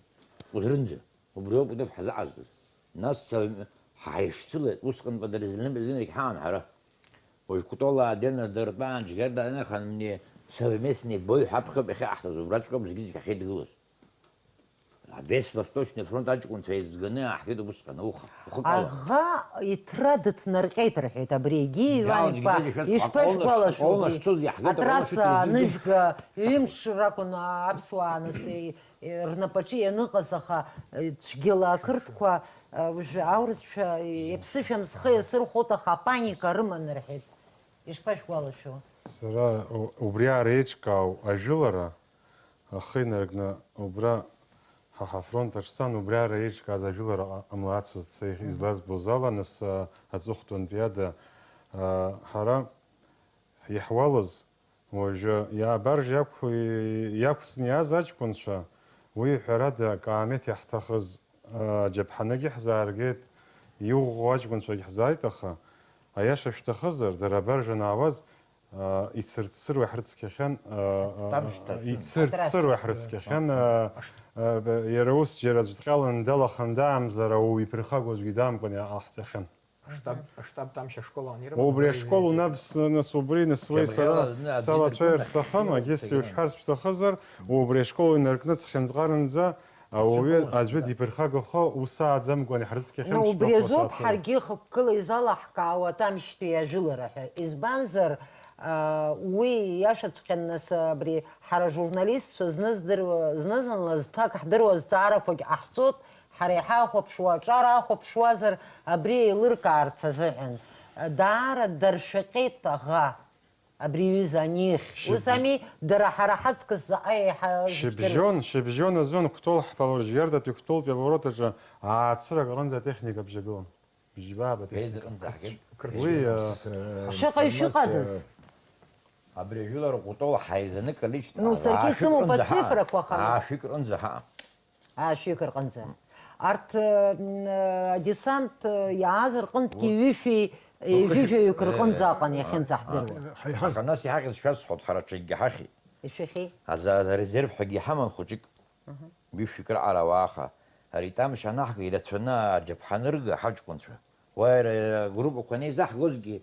Кәыдрынӡа. Убри ауп идоуп ҳзыҟазҵаз. Нас, а, ҳа ҳаишьцылеит, усҟан подразделение ҳаан ҳара. Уажә Кәтола Адена дыртәан, Џьгьарда Анахан, мне совместный бой ҳаԥхьоуп иахьаҟаҳҵаз, убраҵәҟьоуп зегьы-зегь ҳахьеидгылаз. Весь Восточный фронт аҷкәынцәа еизганы иааҳгеит убысҟан, ауха, ухыкала. Аӷа иҭра дыҭнарҟьеит рҳәеит абри, егьи Иван Иаалыҵгьы иԥа, дажьашәарц ишԥашәгәалашәо аҟолна убри? Шцоз иаҳгеит, аҟолна Атрасса шыҭаз дызгьы. Ныжәга ҩымш ракәын аԥсуаа нас, е, е, рнапаҿы ианыҟаз, аха, е, цәгьала ақырҭқәа, е, уажәы аурысшәа, е, иаԥсышәа мсхы иасырхәоит, аха апаника рыман рҳәеит. Ишԥашәгәалашәо? Сара у-, убри ареиҿкаау ажәылара, ахы инаркны, убра ҳа ҳафронт аҿы сан, убри ара еиҿкааз ажәылара ҟа-, ҟамлацызт, са их-, излазбоз ала, нас, а, аҵыхәтәантәи ада, а, ҳара иаҳуалыз, уажәы, иаабаржә иақә-, иақәҵны иааз аҷкәынцәа, уи, ҳәарада, акаамеҭ иаҳҭахыз, а, аџьаԥҳаныгьы ҳзааргеит, иӷәӷәоу аҷкәынцәагьы ҳзааит, аха, аиаша шәҭахызар, дара абаржә анаауаз, Аа, ицырцыруа иҳрыцқьахьан, аа, Тамшьҭацәын. Ицырцыруа иҳрыцқьахьан, аа, аа, б-, иара ус џьара аӡә дҟьаланы далаханы даамзар, ауаҩы иԥырхагоу аӡәгьы даамкәан иҟаҳҵахьан. Аштаб, аштаб Тамшь ашкол аан ирыман. Убри ашкол унавсны, нас убри, нас уи сара салацәажәар сҭахым, егьыс сиушәҳәарц шәҭахызар, убри ашкол инаркны цхьынҵҟаранӡа Ауаҩы аӡәы диԥырхагахо ус ааӡамкәан иҳрыцқьахьан. Ну, убри азоуп ҳаргьы хықәкыла изалаҳкаауа Тамшьтәи ажәылара ҳәа. Избанзар, аа, уи иашаҵәҟьан, нас, абри ҳара ажурналистцәа зны-здыруа, зны-зынла зҭак ҳдыруа азҵаарақәагь ҟаҳҵоит, ҳара иҳахәаԥшуа аҿар ахәаԥшуазар, абри еилыркаарц азыҳәан. Даара даршәаҟьеит аӷа. Абри аҩыза анихь, ус ами, дара ҳара ҳаҵкыс заҟа еиҳа шьыбжьон, шьыбжьон азын Кәтол ҳповорот, Џьгьардатәи Кәтолтәи аворот аҿы аацырак аҟынӡа атехника бжьагылан. Бжьба абатехника. Ҳәеиза рҟынӡа ҳгеит. Уи, а, шаҟаҩ шәыҟадаз? Абри ажәылара Кәтол ҳаизаны количество. Ну, саргьы сымоуп ацифрақәа, аха нас. Аашәык рҟынӡа ҳаҟам. Аашәык рҟынӡа. Арҭ, э, м, э, адесант, э, иааз рҟынӡагьы ҩышәи, э, ҩажәаҩык рҟынӡа аҟан иахьынӡаҳдыруа. Ҳаиҳа. Аха нас иҳахьыз шәасҳәоит, ҳара ҽакгьы ҳахьит. Ишәахьеи? Аза-, арезерв ҳәагьы иҳаман хәыҷык. Мгм. Ҩышәҩык раҟара ауаа, аха ари Тамшь анаҳга ирацәаны аџьаԥҳанырга ҳаҷкәынцәа. Уа иара, иара агруппақәа анеизаҳгозгьы,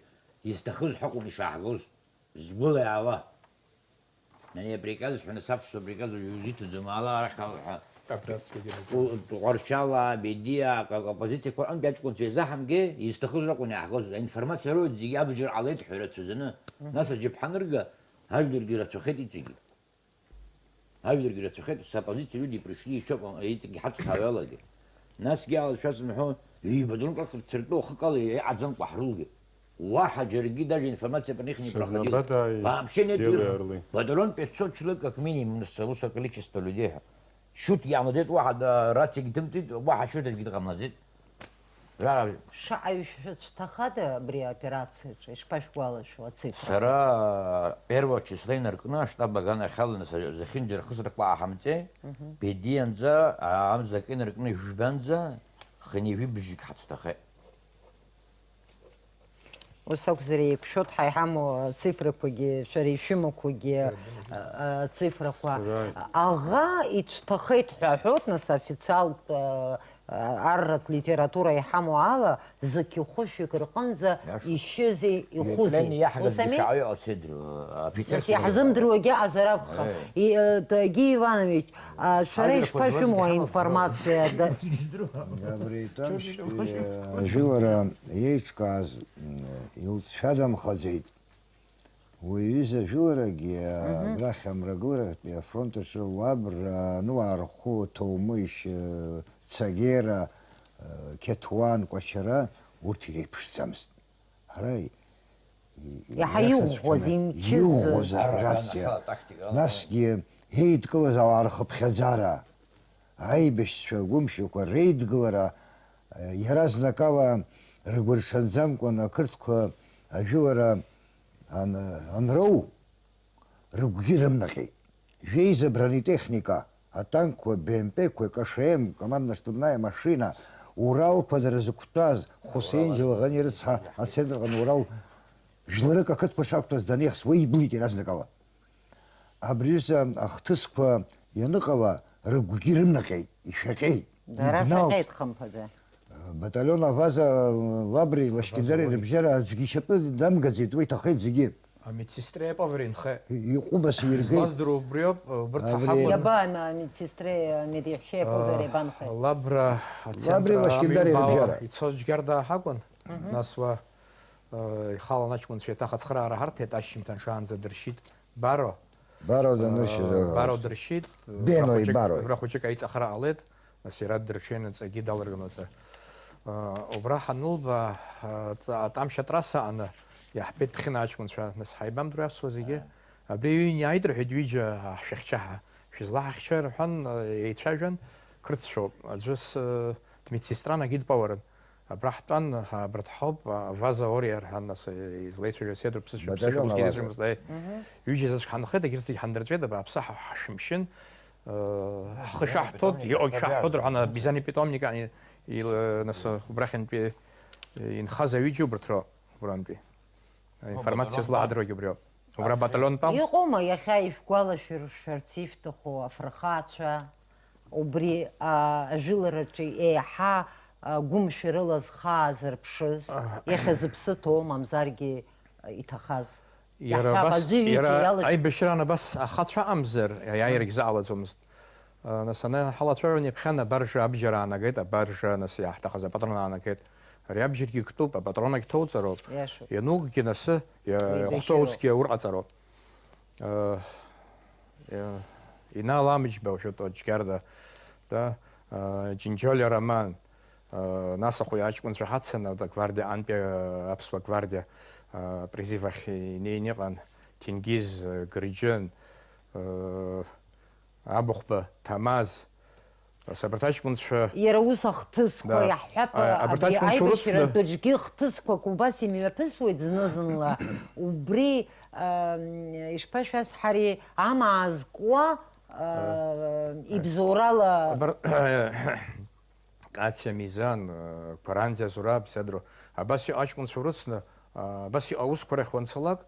изҭахыз ҳәа акәын ишааҳгоз. Згәыла иаауа. Ани априказ ҳәа, нас аԥсуа приказ уажәы иҭаӡом, ала арахь ал ҳәа. Абраҵәҟьагьы ракәын. У-, Тҟәарчалаа, Бедиа, ак-, ак-, оппозициақәа рҟынтә аҷкәынцәа еизаҳамгеи, изҭахыз ракәын иаҳгоз. Аинформациа роуеит, зегьы абџьар ҟалеит ҳәа ирацәаӡаны. Мгм. Нас аџьаԥҳанырга, ажәларгьы рацәахеит иҵегьы. Ажәларгьы рацәахеит, с оппозицией люди пришли, ещё, иҵегьы ҳацхраауа иалагеит. Насгьы ала шәасымҳәо, ҩбадрон ҟахырцыртәы ухыкала иҟаӡамкәа ҳрылгеит. Уаҳа џьаргьы даже информация про них не проходила. Вообще нет. Патарон пятьсот человек как минимум, нас ус аколичество людей ҳәа. Шьуҭгьы ҟамлаӡеит, уаҳа, а, рациагьы ҭымҵит, уаҳа шьуҭ аӡәгьы дҟамлаӡеит. Ра- Шаҟаҩ шәцәҭахада абри аоперациаҿы, ишԥашәгәалашәо ацифра? Сара первого числа инаркны аштаб аганахьала нас зехьынџьара хысрақәа ааҳамҵеи, Мгм. Бедианӡа, а, амза акы инаркны жәбанӡа, хынҩажәи бжьык ҳацәҭахеит. Ус акәзар, еиқәшәоит ҳа иҳамоу ацифрақәагьы, шәара ишәымақәагьы, а, а, ацифрақәа. Сара. Аӷа ицәҭахеит ҳәа аҳәоит, нас, официалтә, а, а, арратә литература иҳамоу ала, зқьы хәышәҩык рҟынӡа Иашоуп. Ишьызи ихәызи. Ус ами? Нас иаҳзымдыруагьы аҟазар акәхап. Э. И, э, Тагиа Иванович, а, шәара ишԥашәымоу аинформациа? Абри Тамшьтәи, э, ажәылара еиҿкааз, м, илҵшәадамхаӡеит. Уи аҩыза ажәыларагьы, Мгм. Абрахь амрагыларатәи афронт аҿы Лабра, Ануар Хәы, Ҭоумышь, Цагера, Қьеҭуан, Кәачара, урҭ иреиԥшӡамызт. Ара и-, и-, Иаҳа иаша иӷәӷәаз, цәгьаны имчыз. Иӷәӷәаз операциа. Арахь анаха атактика. Насгьы еидкылаз ауаа рхыԥхьаӡара, аибашьцәа гәымшәақәа реидгылара, иаразнакала Рыгәырҽанӡамкәан ақырҭқәа ажәылара ан-, анроу, рыгәгьы рымнаҟьеит. Жәеиза бронетехника, атанкқәа, Б М П-қәа, К Ш М, командно-штабная машина, Уралқәа дара зықәтәаз, Хусеин Џьалӷани рыцҳа, ацентрҟны Урал жәларык ақыҭқәа шақәтәаз данеихс, уи иблит иаразнакала. Абри аҩыза ахҭысқәа ианыҟала, рыгәгьы рымнаҟьеит, ишәаҟьеит, Дара ибналт. Шәаҟьеит, хымԥада. Баталион Аваза Лабри Лашькьындари Аваза рыбжьара аӡәгьы ишьапы дамгаӡеит, уи иҭахеит зегьы. Амедсестреи аповари нхеит. И-, иҟәыбаса иргеит. Излаздыруа убриоуп, убырҭ Абри ҳакәын. Иаба ам-, амедсестреи, амедиаҳәшьеи аповари Э, абанхеи? Лабра Лабри ацентр Лашькьындари амҩа рыбжьара. Ицоз Џьгьарда ҳакәын, Мгм. Нас уа, э, ихалан аҷкәынцәа еиҭах ацхыраара ҳарҭеит, ашьжьымҭан шаанӡа дыршьит. Баро. Баро даныршьыз, Э, Баро дыршьит. Бено Убра хәыҷык, Ибаро. Убра хәыҷык аиҵахара ҟалеит, нас иара дырҽеины ҵагьы далыргон уаҵәы. Э, убра ҳанылба, э, ҵа-, атамшь атрасса аҟны иаҳбеит Дхьына аҷкәынцәа, нас ҳаибамдыруеи аԥсуа зегьы? Абри ҩын иааит рҳәеит ҩыџьа ҳшәахьчаҳа. Шәызлаҳахьча рҳәан, э, еицәажәан, қырҭцәоуп. Аӡәы с-, э, дмедсестран, агьи дпауарын. Абра ҳтәан, абра дҳауп, а, Ваза Ориа рҳәан, нас, э, излеицәажәо Седр ԥсышәа, Батальон ԥсышәа ус Аваза. Изрымызт, аи. Мгм. Ҩыџьа заҵәык ҳанхеит, егьырҭ зегь ҳандырҵәеит, абааԥсы, ҳа-, ҳшәымшьын, э, ҳхы шаҳҭоит, иҟоугь шаҳҳәоит, рҳәан, а, бизани питомник ани, ил-, нас, э, убрахьынтәи, э, инхаз аҩыџьа убырҭ роуп, убрантәи. Аинформациа злаҳадыруагьы убриоуп. Убра баталион тәам? Иҟоума иахьа ишәгәалашәыршәарц ишәҭаху афырхацәа, убри, а, ажәылараҿы еиҳа, а, гәымшәарыла зхы аазырԥшыз, иахьа зыԥсы ҭоу, мамзаргьы, а, иҭахаз? Иара иаҳҳәап, абас, аӡәы иҩыҭәа иара иалашәеит. Аибашьраан абас ахацәа аҟамзар, аиааирагь заҟалаӡомызт. Нас аны ҳалацәажәон, иаԥхьан абаржа абџьар аанагеит, абаржа, нас иаҳҭахыз апатрон аанагеит. Ари абџьаргьы ктәуп, апатронагь ҭоуҵароуп. Иашоуп. Ианукгьы насы, иа-, Уи ихәҭоу дашьоуп. Усгьы аурҟаҵароуп. Э, э, Инал Амыџьба, уажәы Џьгьарда, да, э, Џьынџьолиа Роман, э, нас ахәы аҷкәынцәа ҳацын, агвардиа, антәи, э, аԥсуа гвардиа, э, призив ахь инеин иҟан, Ҭенгиз, э, Гырџьын, э, Абыхәба, Ҭамаз, ас абарҭ аҷкәынцәа. Иара ус ахҭысқәа Да. иаҳҳәап, А, абарҭ абри аҷкәынцәа аибашьра урыцны. Даҿгьы хҭысқәак убас имҩаԥысуеит зны-зынла. Убри, ам, ишԥашәасҳари, амаа зкуа, а, ибзоурала. Абар-, Катиа Мизан, э, Кәаранӡиа Зураб, Седро, абас иҟоу аҷкәынцәа урыцны, а, абас иҟоу аусқәа рахь уанцалак,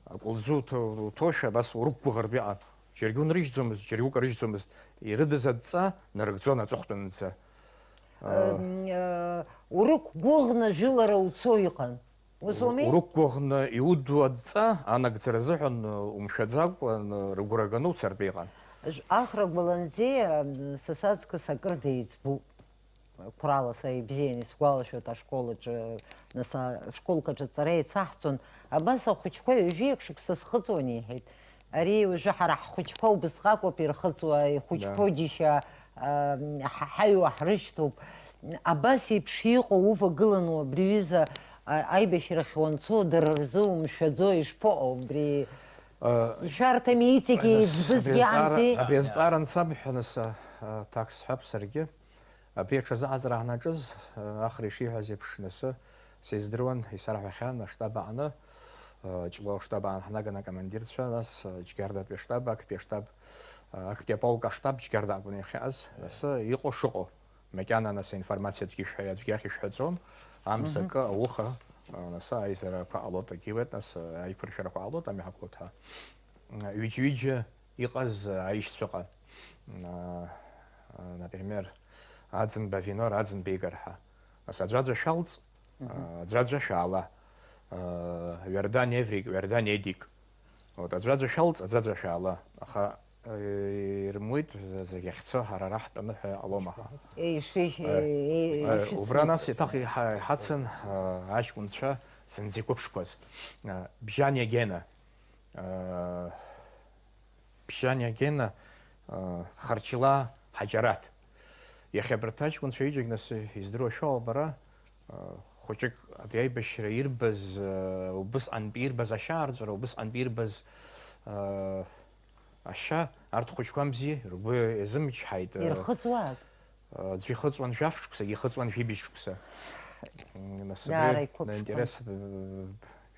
акәылӡы уҭо-, уҭошәа абас урықәгәыӷыртә иҟан. Џьаргьы унрыжьӡомызт, џьаргьы укарыжьӡомызт. Ирыдыз адҵа нарыгӡон аҵыхәтәанынӡа. Э, э, урықәгәыӷны жәылара уцо иҟан. Ус уами? Урықәгәыӷны иудыу адҵа анагӡара азыҳәан, э, умшәаӡакәа, э, рыгәра ганы уцартә иҟан. Ж-, Ахра Гәаланӡиа, м, са саҵкыс акыр деиҵбуп. Қәрала са ибзиан исгәалашәоит, ашкол аҿы, нас, а, школк аҿы аҵара еицаҳҵон. Абас ахәыҷқәа ҩажәи акы шықәса схыҵуан, иҳәеит. Ари уажәы ҳара ҳхәыҷқәа убысҟак ауп ирхыҵуа, ихәыҷқәоу Да. џьышьа, а, ҳа-, ҳаҩуа ҳрышьҭоуп. Абас еиԥш иҟоу увагыланы абри аҩыза, а, аибашьрахь уанцо, дара рзы умшәаӡо ишԥаҟоу, убри А, шәарҭами иҵегьы абри азҵаара, иӡбызгьы анзи? Абри азҵаара ансабҳәа, нас, а, а, ҭак сҳәап саргьы. Абри аҽазыҟаҵара ҳанаҿыз, э, Ахра ишиҳәаз еиԥш, нас, сеиздыруан, исарҳәахьан аштаб аҟны, э, Ҷлоу аштаб аан ҳнаганы акомандирцәа, нас, э, Џьгьардатәи аштаб, актәи аштаб, э, актәи аполк аштаб Џьгьарда акәын иахьыҟаз, нас, э, иҟоу шыҟоу. Макьана, нас, аинформациа аӡәгьы ишәҳәа-, аӡәгьы ахь ишәҳәаӡом, амзакы, ауха, э, нас, аизарақәа ҟалоит, агьиуеит, нас, э, аиқәыршәарақәа ҟалоит, амҩа ҳақәлоит ҳәа. Ҩыџьа-ҩыџьа иҟаз аишьцәа ыҟан. А, а, например, Аӡынба Винор, Аӡынба Игор ҳәа. Нас аӡәаӡәа шәалҵ, Мгм. а, аӡәаӡәа шәаала. А, Ҩардан Еврик, Ҩардан Едик. Вот, аӡәаӡәа шәалҵ, аӡәаӡәа шәаала. Аха, э, ирымуит, зегь ахьцо ҳара ара ҳтәаны ҳәа иҟалом аха. Ишишь-, Э, э, э, ишицыз. Убра нас еиҭах иҳа-, иҳацын, а, аҷкәынцәа зынӡа иқәыԥшқәаз. А, Бжьаниа Гена. Бжьаниа Гена, Харчила Ҳаџьараҭ. Иахьа абарҭ аҷкәынцәа ҩыџьагь нас издыруа шәоуа бара, хәыҷык абри аибашьра ирбаз, убысҟантәи ирбаз ашьаарҵәыра, убысҟантәи ирбаз ашьа, арҭ хәыҷқәа мзи, ргәы иазымчҳаит. Ирхыҵуаз? Аӡәы ихыҵуан жәаф шықәса, ихыҵуан жәибжь шықәса. Нас абри Даара иқәыԥшқәан. Наинтерес, э,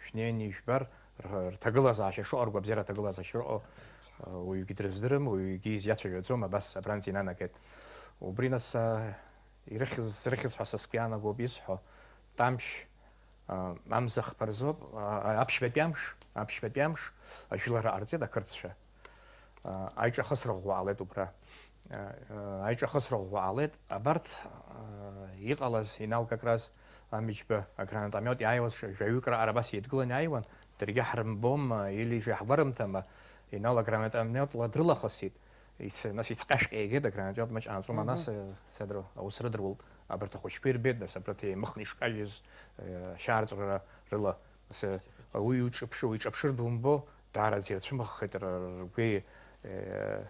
шәнеины ижәбар, р-, рҭагылазаашьа шыҟоу, ргәабзиара аҭагылазаашьа шыҟоу, э, уаҩгьы дрыздырам, уаҩгьы изиацәажәаӡом, абас абранӡа инанагеит. Убри нас, э, ирыхьыз, зрыхьыз ҳәа са сгәы иаанагоуп исҳәо, Тамшь, э, амза хԥа рзоуп, э, аԥшьбатәи амш, аԥшьбатәи амш, ажәылара ҟарҵеит ақырҭцәа. Аиҿахысра ӷәӷәа ҟалеит убра. Аиҿахысра ӷәӷәа ҟалеит. Абарҭ иҟалаз, Инал как раз Амиџьба агранатомиот иааиуаз ш-, жәаҩык раҟара абас еидгыланы иааиуан, даргьы ҳрымбома или же иаҳгәарымҭама, Инал агранатомиотла дрылахысит. Ис-, нас ицҟьашәҟьа иагеит, агранатомиот маҷ ҟанаҵома, нас, э, садру, аус рыдыруалт, абарҭ ахәыҷқәа ирбеит, нас абарҭ еимыхны ишкажьыз, э, ашьаарҵәыра рыла. Нас, э, уи уиҿаԥшы-, уиҿаԥшыр думбо, даараӡа ирцәымыӷхеит, р-, ргәи, э,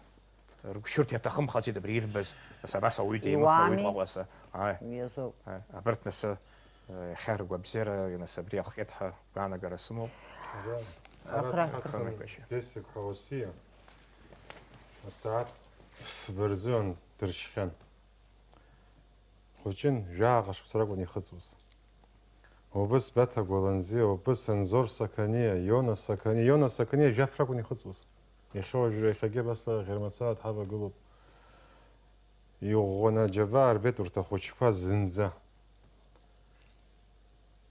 ргәшьырҭа иаҭахымхаӡеит абри ирбаз, нас абас ауаҩы деимыхны ауаҩы Иуами. Дҟаҟәаса. Ааи. Уи азоуп. Ааи. Абарҭ нас, э, иахьа ргәабзиара, нас абри ахҟьеит ҳәа гәаанагара сымоуп. Ара Ахра. Ҳацын Ахра. Бесик ҳәа уасиа. Асааҭ фба рзыҳәан дыршьхьан. Хәыҷын, жәааҟа шықәса ракәын ихыҵуаз. Убыс Баҭа Гәаланӡиа, убыс Анзор Сақаниа, Иона Сақаниа, Иона Сақаниа жәаф ракәын ихыҵуаз. Иахьа уажәы, иахьагьы абас аӷьармацара дҳавагылоуп. Иӷәӷәаны аџьабаа рбеит урҭ ахәыҷқәа зынӡа.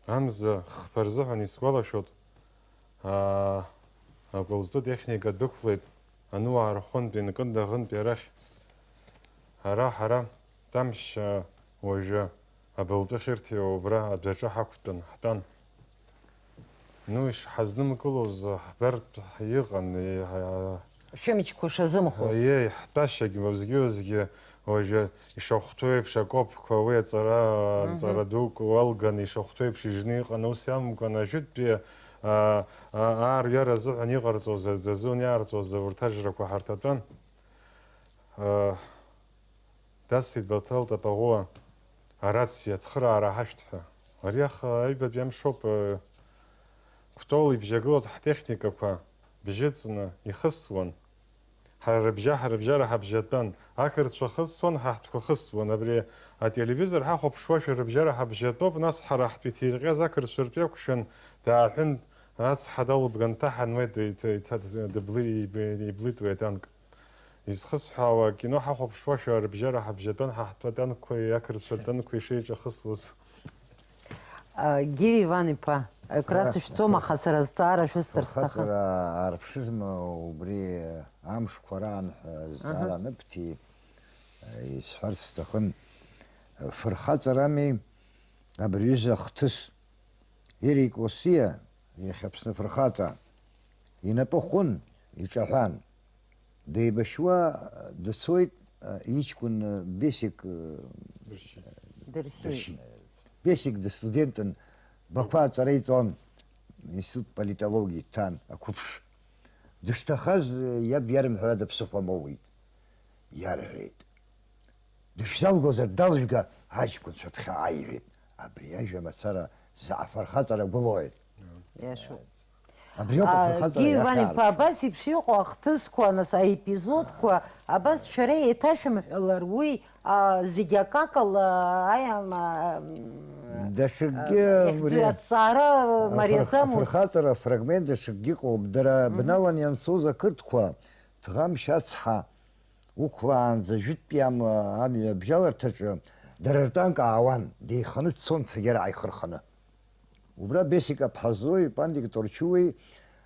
Амза хԥа рзыҳәан исгәалашәоит, аа, акәалӡтәы техника дәықәлеит ануаа рхәынтә инкыднаӷынтәи арахь. Ара ҳара, Тамшь, уажәы абылтәы хьырҭиуа убра адәаҿы ҳақәтәан ҳтәан. Ну, ишҳазнымгылоз ҳбартә иҟан, еиҳа Шәымчқәа шазымхоз. Аиеи, ҳтәашьагь уазгьы-уазгьы уажәы ишахәҭоу еиԥш акопқәа, уи аҵара, Мгм. Аҵара дук уалганы ишахәҭоу еиԥш ижны иҟан, ус иамкәан ажәытәтәи, а, а, аарҩара азыҳәан иҟарҵоз, аӡазон иаарҵоз урҭ ажрақәа ҳарҭатәан. А, Дасит Баҭал Тапаӷәыа арациа ацхыраара ҳашәҭ ҳәа. Ари аха аҩбатәи амшоуп, э, Кәтол ибжьагылаз ҳтехникақәа бжьыҵны ихысуан. Ҳара рыбжьа-, ҳрыбжьара ҳабжьатәан. Ақырҭцәа хысуан, ҳа ҳтәқәа хысуан. Абри ателевизор ҳахәаԥшуашәа рыбжьара ҳабжьатәоуп, нас ҳара ҳтәы иҭирҟьаз ақырҭцәа ртәы иақәшәан, дааҳәын, ацҳа далубган дҭаҳан уи д-, иҭ-, иҭ-, дыбли-, иб-, иблит уи атанк. Изхысҳәаауа акино ҳахәаԥшуашәа рыбжьара ҳабжьатәан ҳа ҳтәы атанкқәеи ақырҭцәа ртанкқәеи шеиҿахысуаз. А, Гиви Иван-иԥа, акрас Ҳара шәцом, аха сара азҵаара шәысҭар сҭахын. Фырхаҵара аарԥшызма убри амшқәа раан ҳәа азҵаара Аҳа. Аныбҭи, исҳәарц сҭахын, фырхаҵарами абри аҩыза ахҭыс. Ерик Осиа, иахьа Аԥсны афырхаҵа, инапы хәын, иҿаҳәан. Деибашьуа дцоит, а, иҷкәын, а, Бесик, а, Дыршьит. Дыршьит. Дыршьит. Бесик дыстудентын, Бақәа аҵара иҵон, институт политологии дҭан, ақәыԥш. Дышҭахаз, а, иаб иарымҳәара дыԥсыхәа моуит, иарҳәеит. Дышәзалгозар далжәга, аҷкәынцәа ԥхьаҟа иҳәеит. Абри ажәа мацара заҟа фырхаҵара гәылои? Иашоуп. Абри ауп А, афырхаҵара Гиви Иван-иԥа, иахьаарԥшу. Абас еиԥш иҟоу ахҭысқәа, нас, аепизодқәа, абас шәара еиҭашәымҳәалар, уи, а, зегь акакала, аи, ам, а, Даҽакгьы а, абри аҵара афырх-, мариаӡамызт. Афырхаҵара афрагмент даҽакгьы ыҟоуп. Дара Мгм. Бналан ианцоз ақырҭқәа, Ҭӷамшь ацҳа, Уқәлаанӡа жәытәтәи амла амҩа абжьаларҭаҿы дара ртанк аауан, деиханы дцон цәгьара ааихырханы. Убра Бесик Аԥҳазои Пандик Торчуи,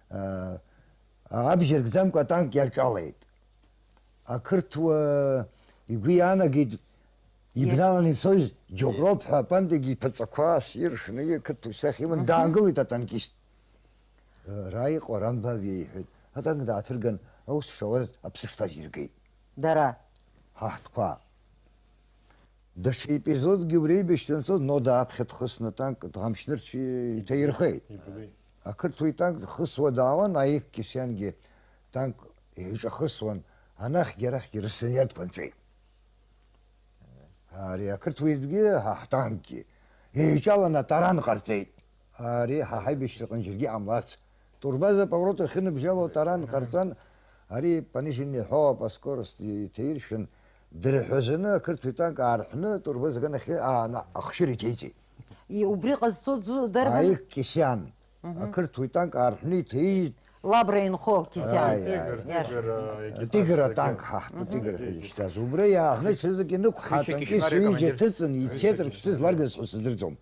аа, абжьаргӡамкәа атанк иаҿалеит. Ақырҭуа игәы иаанагеит, ибналаны ицоз џьоук роуп ҳәа, Пандик иԥаҵақәа ас иршаны, ақырҭуа исахьа иман, Мгм. Даангылеит атанкист. Ара иҟоу арамбаб иеиҳәеит. Атанк дааҭырган, аус шауаз аԥсы шҭаз иргеит. Дара. Ҳа ҳтәқәа. Даҽа епизодгьы убри аибашьцәа анцоз, Нода аԥхьа дхысны атанк Ҭӷамшь нырцә иҭаирхеит. Иблит. Ақырҭуа итанк дхысуа даауан, Аик Кьысиангьы танк еиҿахысуан, анахьгьы арахьгьы рысыниарҭқәа нҵәеит. Ари ақырҭуа итәгьы, ҳа ҳтанкгьы еиҿаланы атаран ҟарҵеит. Ари ҳа ҳаибашьраҟны џьаргьы иҟамлац. Турбаза аповорот ахьыныбжьало атаран ҟарҵан, ари пониженный ҳәоуп, аскорость иҭаиршәын, дырҳәазаны ақырҭуа итанк аарҳәны, турбаза аганахьы аана ахшьыра иҭеиҵеит. И-, убри ҟазҵо ӡу-, дарбан? Аик Кьысиан. Мгм. Ақырҭуа итанк аарҳәны иҭаижьит. Лабра инхо Кьысиан. Аи, аи. Тигр, иаша. Тигр, а, екипаж Тигр зегьы. Атанк ҳа ҳтәы, мгм, Тигр ҳәа изышьҭаз. Убра иаахны ҽазык инықәҳа атанкист ҩыџьа ҭыҵын, ицеит, рыԥсы зларгаз ҳәа сыздырӡом.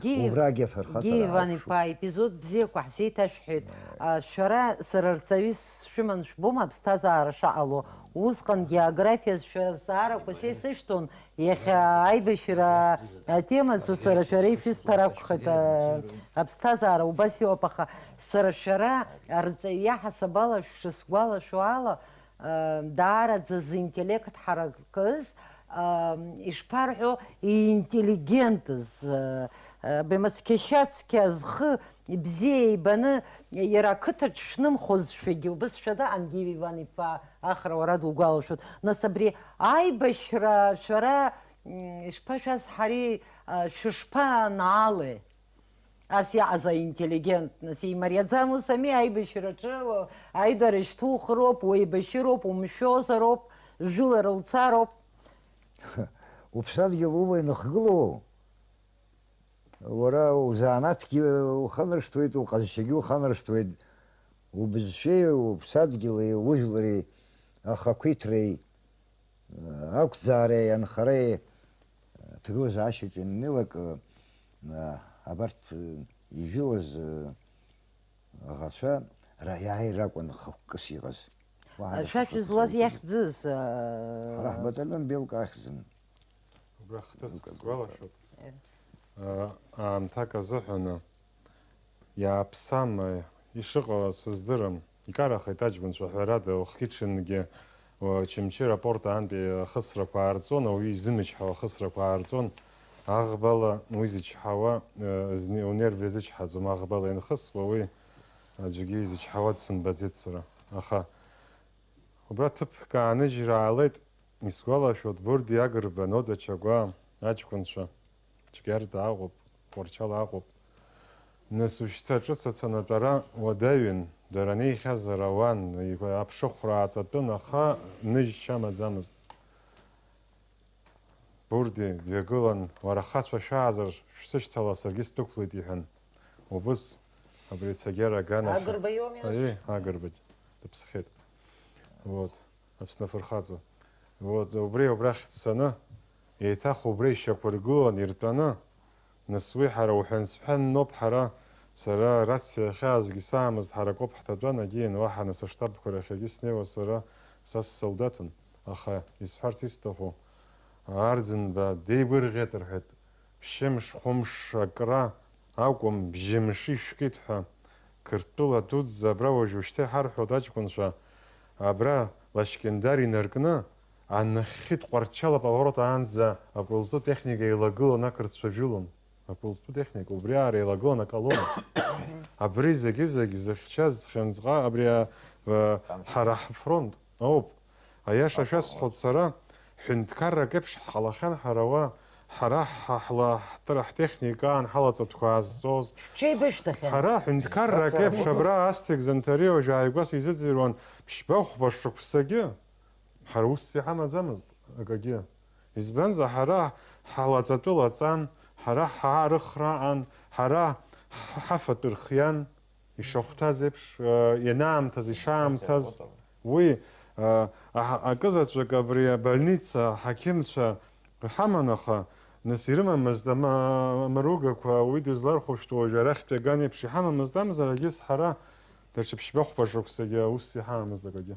Геи-, убрагьы афырхаҵара Геи Иван аарԥшуп. Иԥа, епизод бзиақәа ҳзеиҭашәҳәеит. А, шәара сара рҵаҩыс шәыман шәбома аԥсҭазаара шаҟало? Усҟан географиаз шәара зҵаарақәа са исышәҭон, иахьа аибашьра атема сара шәара ишәысҭар акәхеит, а, аԥсҭазаара убас иоуп, аха сара шәара арҵаҩы иаҳасаб ала шәшысгәалашәо ала, даараӡа зинтеллект ҳаракыз, ишԥарҳәо, иинтеллигентыз, бмыцқьа-шьацқьа зхы бзиа ибаны, иара ақыҭаҿ шәнымхозшәагьы убыс шәадаҟан, Гиви Иван-иԥа, Ахра, уара дугәалашәоит. Нас абри аибашьра шәара, м, ишԥашәасҳари, а, шәышԥанаалеи? Ас иаҟаз аинтеллигент, нас, имариаӡам ус ами, аибашьраҿы, аидара шьҭухыроуп, уеибашьыроуп, умшәозароуп, жәылара уцароуп. Уԥсадгьыл ула иныхгылоу, уара узанааҭгьы уханаршҭуеит, уҟазшьагьы уханаршҭуеит, убызшәеи уԥсадгьыли ужәлари ахақәиҭреи, ақәӡаареи анхареи аҭагылазаашьаҿы ианнеилак, абарҭ ижәылаз аӷацәа раиааира акәын хықәкыс иҟаз. Уаҳа Шәа шәызлаз иахьӡыз, ҳара ҳбаталион Белка ахьӡын. Убра хҭыск сгәалашәоит. Э. Э, аамҭак азыҳәаны, иааԥсама, ишыҟала сыздырам, икарахеит аҷкәынцәа, ҳәарада, уахгьы-ҽынгьы, уа, Очамчыра апорт аантәи ахысрақәа аарҵон, ауаҩы изымчҳауа ахысрақәа аарҵон, аӷбала уи зычҳауа, э, зни-, унерв иазычҳаӡом, аӷбала ианхысуа уи аӡәгьы изычҳауа дсымбаӡеит сара. Аха убра ҭыԥк ааныжьра аалеит, исгәалашәоит, Бурди Агрба, Нода Чагәаа, аҷкәынцәа, Џьгьарда Аҟәа, Тҟәарчал Аҟәа. Нас ушьҭа ҿыц ацанатәара уадаҩын, дара неихьазар ауан, аԥшыхәра ааҵатәын, аха ныжьшьа амаӡамызт. Бурди дҩагылан, уара ахацәа шәаазар, шәсышьҭала, саргьы сдәықәлеит, иҳәан. Убыс абри ацәгьара аганахь. Агрба иоуми ус? Аиеи, Агрбагь дыԥсхьеит. Вот, Аԥсны афырхаҵа. Вот, убри убрахь дцаны, еиҭах убра ишьақәыргылан иртәаны, нас уи ҳара уҳәан-сҳәанноуп, ҳара, сара арациа ахьаазгьы саамызт, ҳара акоуп ҳҭатәан, агьиин, уаҳа нас аштабқәа рахьгьы снеиуа сара, са ссолдаҭын, аха исҳәарц исҭаху, Арӡынба деигәырӷьеит рҳәеит, ԥшьымш, хәымш акра акәым, бжьымш ишәкит ҳәа. Қырҭтәыла дуӡӡа абра уажәушьҭа иҳарҳәоит аҷкәынцәа, абра Лашькьындар инаркны, анахьхьи Тҟәарчал аповорот аанӡа акәылзтәы техника еилагылан ақырҭцәа жәылон. Акәылзтәы техника, убри аара еилагылан аколонна. Абри зегьы-зегь зыхьчаз, зхьынҵҟа, абри, а, а, ҳара ҳфронт ауп. Аиаша шәасҳәоит сара, ҳәынҭқаррак еиԥш ҳҟалахьан ҳара уа, ҳара ҳа-, ҳла-, ҳтра-, ҳтехника аан ҳалаҵатәқәа аазҵоз. Шәҽеибышәҭахьан. Ҳара ҳәынҭқаррак еиԥш абра Астик Занҭариа уажә ааигәа сизыӡырҩуан, ԥшьба-хәба шықәсагьы. Ҳара усс иҳамаӡамызт акагьы. Избанзар, ҳара ҳлаҵатәы лаҵан, ҳара ҳаарыхра аан, ҳара ҳ-, ҳафатә рхиан, ишахәҭаз еиԥш, э, ианаамҭаз, ишаамҭаз. Уи, э, аҳ-, акызаҵәык абри абольница аҳақьымцәа рҳаман, аха нас ирымамызт ама-, амаругақәа, уи дызлархәышәтәуа уажәы арахьтәи аган еиԥш иҳамамызт, амзарагьы ҳара даҽа ԥшьба-хәба шықәсагьы аус иҳамамызт акагьы.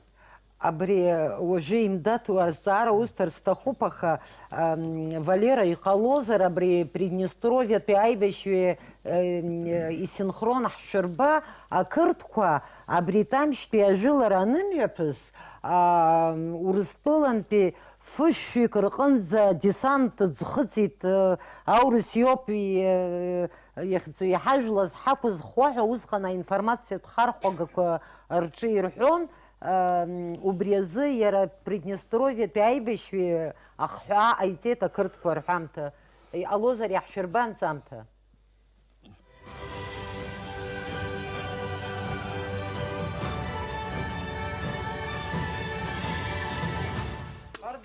Абри уажәы имдаҭуа азҵаара усҭар сҭахуп, аха, ам, Валера, иҟалозар, абри Приднестровиатәи аибашьҩы, ам, исинхрон ҳшәырба ақырҭқәа абри Тамшьтәи ажәылара анымҩаԥыс, ам, Урыстәылантәи фышәҩык рҟынӡа десант ӡхыҵит, ы, аурыс иоуп, и-, ы, иахьӡу-, иҳажәлаз ҳақәызхуа ҳәа усҟан аинформациатә хархәагақәа рҿы ирҳәон. Ам, убри азы иара Приднестровиатәи аибашьҩы ахҳәаа ҟаиҵеит ақырҭқәа рҳәамҭа. Иҟалозар иаҳшәырба анҵамҭа?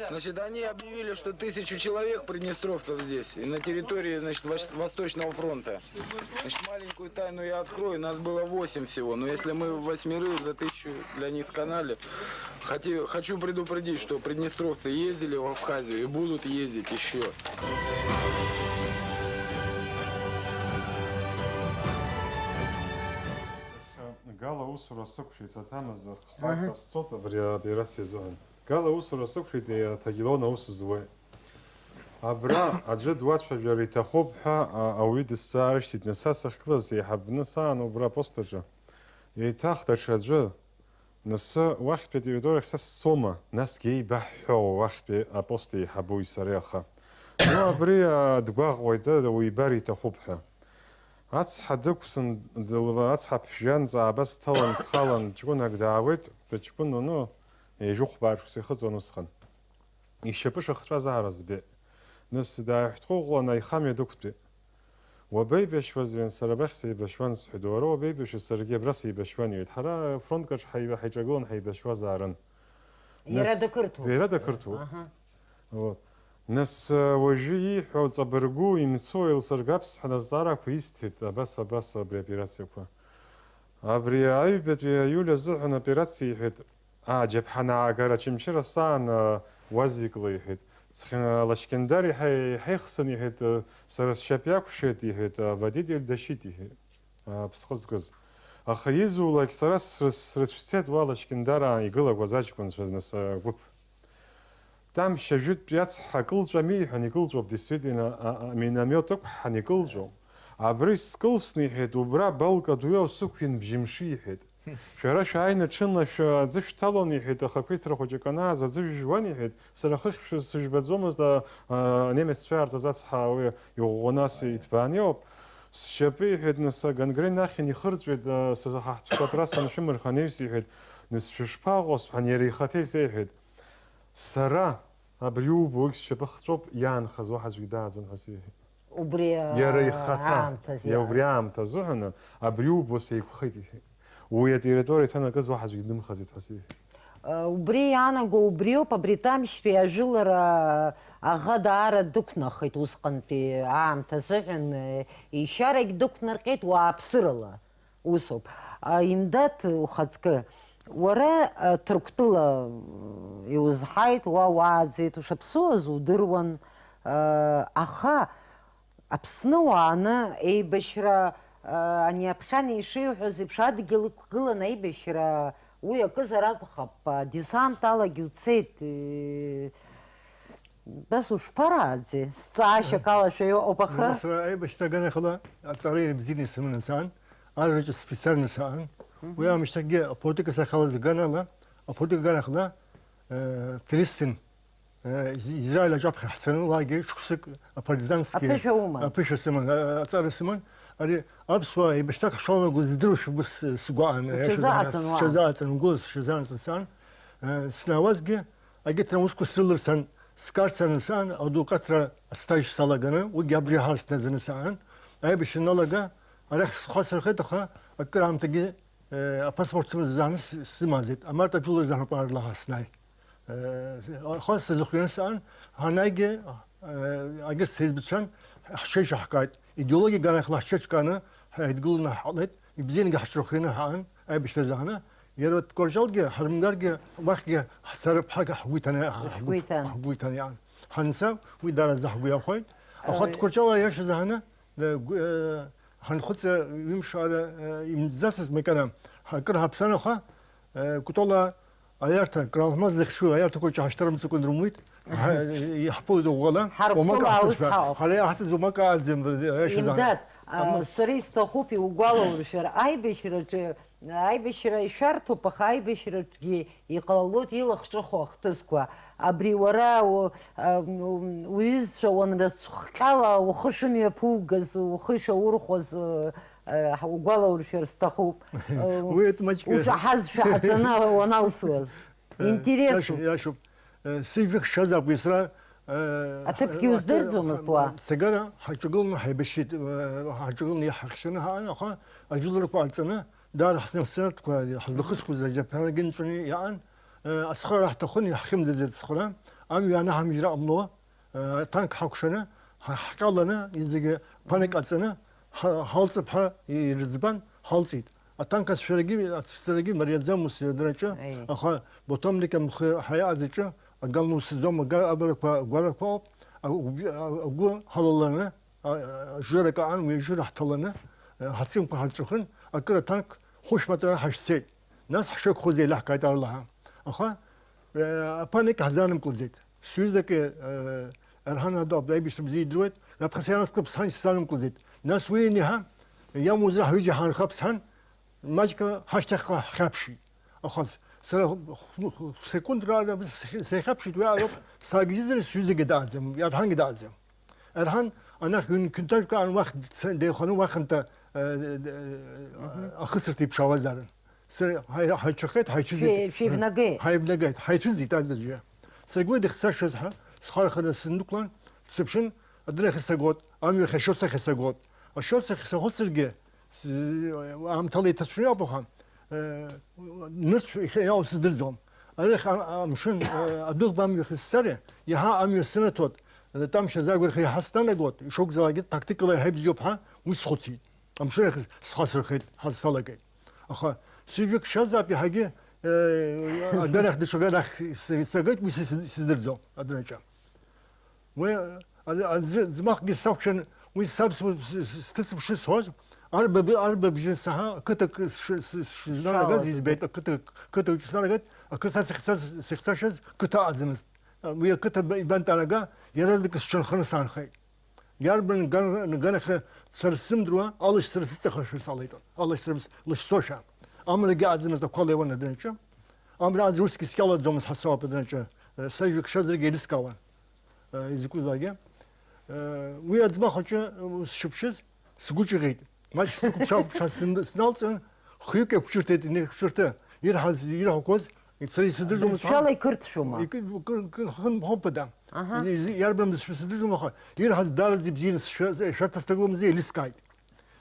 Значит, они объявили, что тысячу человек приднестровцев здесь, и на территории, значит, Вос- Восточного фронта. Значит, маленькую тайну я открою, нас было восемь всего, но если мы восьмерых за тысячу для них сканали, хоти- хочу предупредить, что приднестровцы ездили в Абхазию и будут ездить еще. Гала усура сықәшәеит, саҭамыз хԥа Аҳа. Ҟасҵоит абри аоперациа азыҳәан. Гала усура сықәшәеит, аҭагелон аус зуеит. Абра аӡәы дуацәажәар иҭахуп ҳәа, а, ауаҩы дысзаарышьҭит, нас са сахьгылаз еиҳабны саан убра апост аҿы. Еиҭах даҽа аӡәы, нас уахьтәи атерриториахь са сцома, насгьы еибаҳҳәо уахьтәи апост еиҳабуи сареи аха. Ну, абри, а, дгәаҟуеит, а, уибар иҭахуп ҳәа. Ацҳа дықәсын, дылба-, ацҳа ԥжәан, ҵаабас дҭалан, дхалан, ҷкәынак даауеит, дыҷкәыноуп, ҩажәи хәба шықәса ихыҵуан усҟан. Ишьапы шыхҵәаз аара збеит. Нас дааиҳәҭҟәыҟәлан аихамҩа дықәтәеит. Уабеибашьуаз, сара абрахь сеибашьуан, сҳәеит, уара уабеибашьуаз, саргьы абра сеибашьуан, иҳәеит. Ҳара афронткаҿ ҳаи-, ҳаиҿагылан ҳаибашьуазаарын. Иара Нас дақырҭуа? Иара дақырҭуа. Аҳа. Вот. Нас, э, уажәы ииҳәо ҵабыргу имцо еилсыргап сҳәан азҵаарақәа исҭеит, абас, абас абри аоперациақәа. Абри аҩбатәи аиуль азыҳәан аоперациа иҳәеит, аа, џьаԥҳан аагара Очамчыра саан, э, уазикла иҳәеит. Цхьан Лашькьындар иҳа-, иҳаихсын иҳәеит, э, сара сшьапы иақәшәеит иҳәеит, э, аводитель дашьит иҳәеит. Аԥсҟы зкыз. Аха изулак сара сры-, срыцәцеит уа Лашькьындараа игылақәаз аҷкәынцәа зны сгәыԥ. Тамшь ажәытәтәи ацҳа кылҵәами ҳәа икылҵәоуп, действительно, а, а, миномет ықәҳан икылҵәо. Абри скылсны, иҳәеит, убра балка дуаҩы сықәин бжьымши, иҳәеит. Шәара шәааины ҽынла шәа-, аӡы шәҭалон, иҳәеит, аха ақәиҭра хәыҷык анааз аӡы жәжәуан, иҳәеит, сара хыхь шәы-, сыжәбаӡомызт, а, а, анемеццәа иаарҵаз ацҳа уи иӷәӷәаны ас иҭбааны иоуп. Сшьапы, иҳәеит, нас, агангрена ахьын ихырҵәеит, а, сызаҳаҳтәқәа атрасса аншәымырха анаҩс, иҳәеит, нас шәышԥаҟоу сҳәан, иара ихаҭа исеиҳәеит, сара абри иубо егь сшьапы хҵәоуп, иаанхаз уаҳа аӡәгьы дааӡам ҳәа сеиҳәеит. Убри Иара ихаҭа, аамҭазы иа-, убри иааз. Аамҭа азыҳәаны, абри иубо сеиқәхеит, иҳәеит. Уи атерриториа иҭанакыз уаҳа аӡәгьы днымхаӡеит ҳәа сеиҳәеит. Убри иаанаго убриоуп, абри Тамшьтәи ажәылара аӷа даара дықәнахит усҟантәи аамҭа азыҳәан, ишьарагь дықәнарҟьеит уааԥсырала. Усоуп. А, Имдаҭ ухаҵкы, уара, а, Ҭырқәтәыла, м, иузҳаит, уа уааӡеит, ушаԥсыуаз удыруан, а, аха Аԥсны уааны еибашьра, а, ани аԥхьан ишиҳәоз еиԥш адгьыл ықәгылан аибашьра, уи акызар акәхап, а, десант алагьы уцеит, э, Бес ушԥарааӡеи? Сҵаашьа акалашәа иҟоуп, аха. Нас аибашьра аганахьала аҵара бзианы исыманы саан, арраҿы сфицарны саан. Уи аамышьҭахьгьы аполитика сахьалаз аганала, аполитика аганахьала, э, Филистин, э, Из-, Израиль аҿаԥхьа ҳцаны, уаагьы шықәсык апартизански Аԥышәа уман. Аԥышәа сыман, а-, аҵара сыман. Ари аԥсуаа еибашьрак ҳшалагоз здыруашәа убыс, э, сгәаан, э, Уҽазааӡан уа. Сҽазааӡан, угәы сҽазааӡан саан. Э, снаауазгьы, Агьырҭ аусқәа срыларцан, скарцарны саан, адвокатра астаж салаганы, уигьы абжеиҳара снаӡаны саан. Аибашьра аналага, арахь схы асырхеит, аха акыраамҭагьы, э, апаспорт сымазааны с-, сымаӡеит. Амарт ажәылара заҳәақәа арлаҳа снааи. Э, аха сазыхианы саан, ҳанааигьы, э, агьырҭ сеизбыцәан, ҳҽеиҿаҳкааит. Идеологиа аганахьала ҳҽеиҿкааны ҳаидгыланы ҳҟалеит, ибзиангьы ҳҽырхианы ҳаан, аибашьра азы ҳааны, иара Ҭкәарҷалгьы, ҳарымгаргьы, уахьгьы ҳцарыԥҳагьы ҳгәы иҭаны, Ҳгәы иҭан. Ҳгәы иҭан иаан. Ҳанца, уи даараӡа ҳгәы иахәеит. Аха Ой. Ҭкәарҷала аиаша азы ҳааны, э, гәы-, э, ҳанхәыҵа ҩымш ара, э, имӡацызт макьана, акыр ҳаԥсан, аха, э, Кәтола Аиарҭа, кралхмаз зыхьчу аиарҭақәа ҿаҳшьҭрымҵыкәан рымуит. Ҳа-, иаҳԥылоит ӷәӷәала. Ҳаргәҭыла Уамак аус ацызҳәа. Ҳауп. Ҳара иаҳҭаз уамак ааӡам, аиаша Имдад, заҳа. а, Ама- сара исҭахуп иугәалауршәар, аибашьраҿы, аибашьра ишәарҭоуп, аха аибашьраҿгьы иҟалалоит илахҿыху ахҭысқәа. Абри уара у-, а, у-, уҩызцәа уанрыцәхҟьала ухы шымҩаԥугаз, ухы ишаурхәаз, а, а, угәалауршәар сҭахуп. Уи маҷк, э, уҿаҳазшәа ҟаҵаны уаналсуаз. Э, Интересуп. Иашоуп, иашоуп. Э, сыжәҩахь сшаз акәу сара, э, Аҭыԥгьы ҳа-, уздырӡомызт уа? Сагара ҳаҿагыланы ҳаибашьит, э, ҳаҿагыланы иаҳхьаны ҳаан, аха ажәыларақәа ҟарҵаны, даара ҳснапсынапқәа, ҳазлахысхуаз аџьаԥҳарагьы нҵәаны иаан, э, ацхыраара ҳҭахын, иаҳхьымӡаӡеит ацхыраара. Амҩа анаҳамжьра ҟамло, э, аҭанк ҳакәшаны, ҳа-, ҳҟьаланы, зегьы ԥанк аҵаны, ҳа-, ҳалҵып ҳәа ирыӡбан, ҳалҵит. Аҭанк ацәшәарагьы, ацәцарагьы мариаӡам ус адраҿы, Аи. Аха Боҭомник амхы ҳаиааӡаҿы, аган усӡом, ага аварақәа гәарақәа ауп, агәы, агәы ҳалаланы, а-, а-, жырак аан, уи ажыра ҳҭаланы, э, ҳацинқәа ҳарҵәахын, акыр аҭанк хәышә метрала ҳашьцеит. Нас ҳшықәхоз еилаҳкааит арлаҳа. Аха, э, аԥанк ҳзанымкылӡеит. Сҩызак, э, Арҳан Адо аибашьра бзиа идыруеит, раԥхьа сара склуб сҳан исзанымкылӡеит. Нас уи аниаҳа, иамуазар ҳҩыџьа ҳаанхап сҳан, маҷк ҳашьҭахьҟа ҳхьаԥшит. Аха с-, сара хә-, хә-, секундра ала сахь-, сахьаԥшит, уи аалоуп, саагьежьызар сҩызагьы дааӡам, Арҳангьы дааӡам. Арҳан анахь ҩынқьынҭа аан уахь дца-, деиханы уахьынтә, э, э, Мгм. Ахысырҭа иԥшаауазаарын. Сара ҳаи-, ҳаицәахеит, ҳаицәыӡит. Шәе-, шәеивнагеит? Ҳаивнагеит, ҳаицәыӡит аӡәы. Саргьы уи дахьцашаз ҳәа, схы арханы сындәықәлан, сыԥшын, адырахь сагот, амҩахь ашьоцахь сагот. Ашьоцахь сахысыргьы, с-, аамҭала иҭацәны иоуп, аха, э, нырцә ихьа-, иаау сыздырӡом. Арахь а-, амшын, э, адәыӷба амҩахь сцар, иаҳа амҩа сынаҭот, э, тамшьа азагәарха иаҳа снанагот, ишакәзаалакгьы тактикала иаҳа ибзиоуп ҳәа, уи схәыцит. Амшын ахь схы асырхеит, ҳазсалагеит. Аха сыжәҩа кшазаап иаҳагьы, э, аганахь даҽа аганахь с-, сагеит, уи сыз-, сыздырӡом, адраҿы. Уи, а, аӡы, ӡмахкгьы сақәшәан, уи саб с-, с-, с-, сҭыцыԥшны сҳәоз, арбаб-, арбабжьы саҳа, ақыҭак сшы-, с-, сшызнанагаз избеит, ақыҭак, қыҭаҿы снанагеит, ақыҭа сахьцаз, сахьцашаз қыҭа аӡамызт. Уи ақыҭа б-, ибантәарага, иаразнак сҽанханы саанхеит. Иарбан ган-, ганахьы цара сзымдыруа, алашьцара сыҵахашәа салеиҭон. Алашьцара лышьцошәа. Амрагьы аӡамызт ақәа леиуан адраҿы. Амра аӡ усгьы скьалаӡомызт ҳасоуп адраҿы. Э, са ижәҩа кшазаргьы еилыскаауан. Э, изакәызаалакгьы. Э, уи аӡмах аҿы, э, сшыԥшыз, сгәы ҿыӷьеит. Маҷк снықәыԥшаа-ԥшаа сн-, сналҵын, хҩык еиқәҿырҭит, инеиқәҿырҭы, ирҳаз, ирҳәақәоз, сара исыздырӡом. Бызшәала икырҭшәома? Икы-, кы-, кы-, хымԥада. Аҳа. Из-, иарбан бызшәа сыздырӡом, аха ирҳаз даараӡа ибзианы сшәа-, ишәарҭа сҭагыломзи, еилыскааит.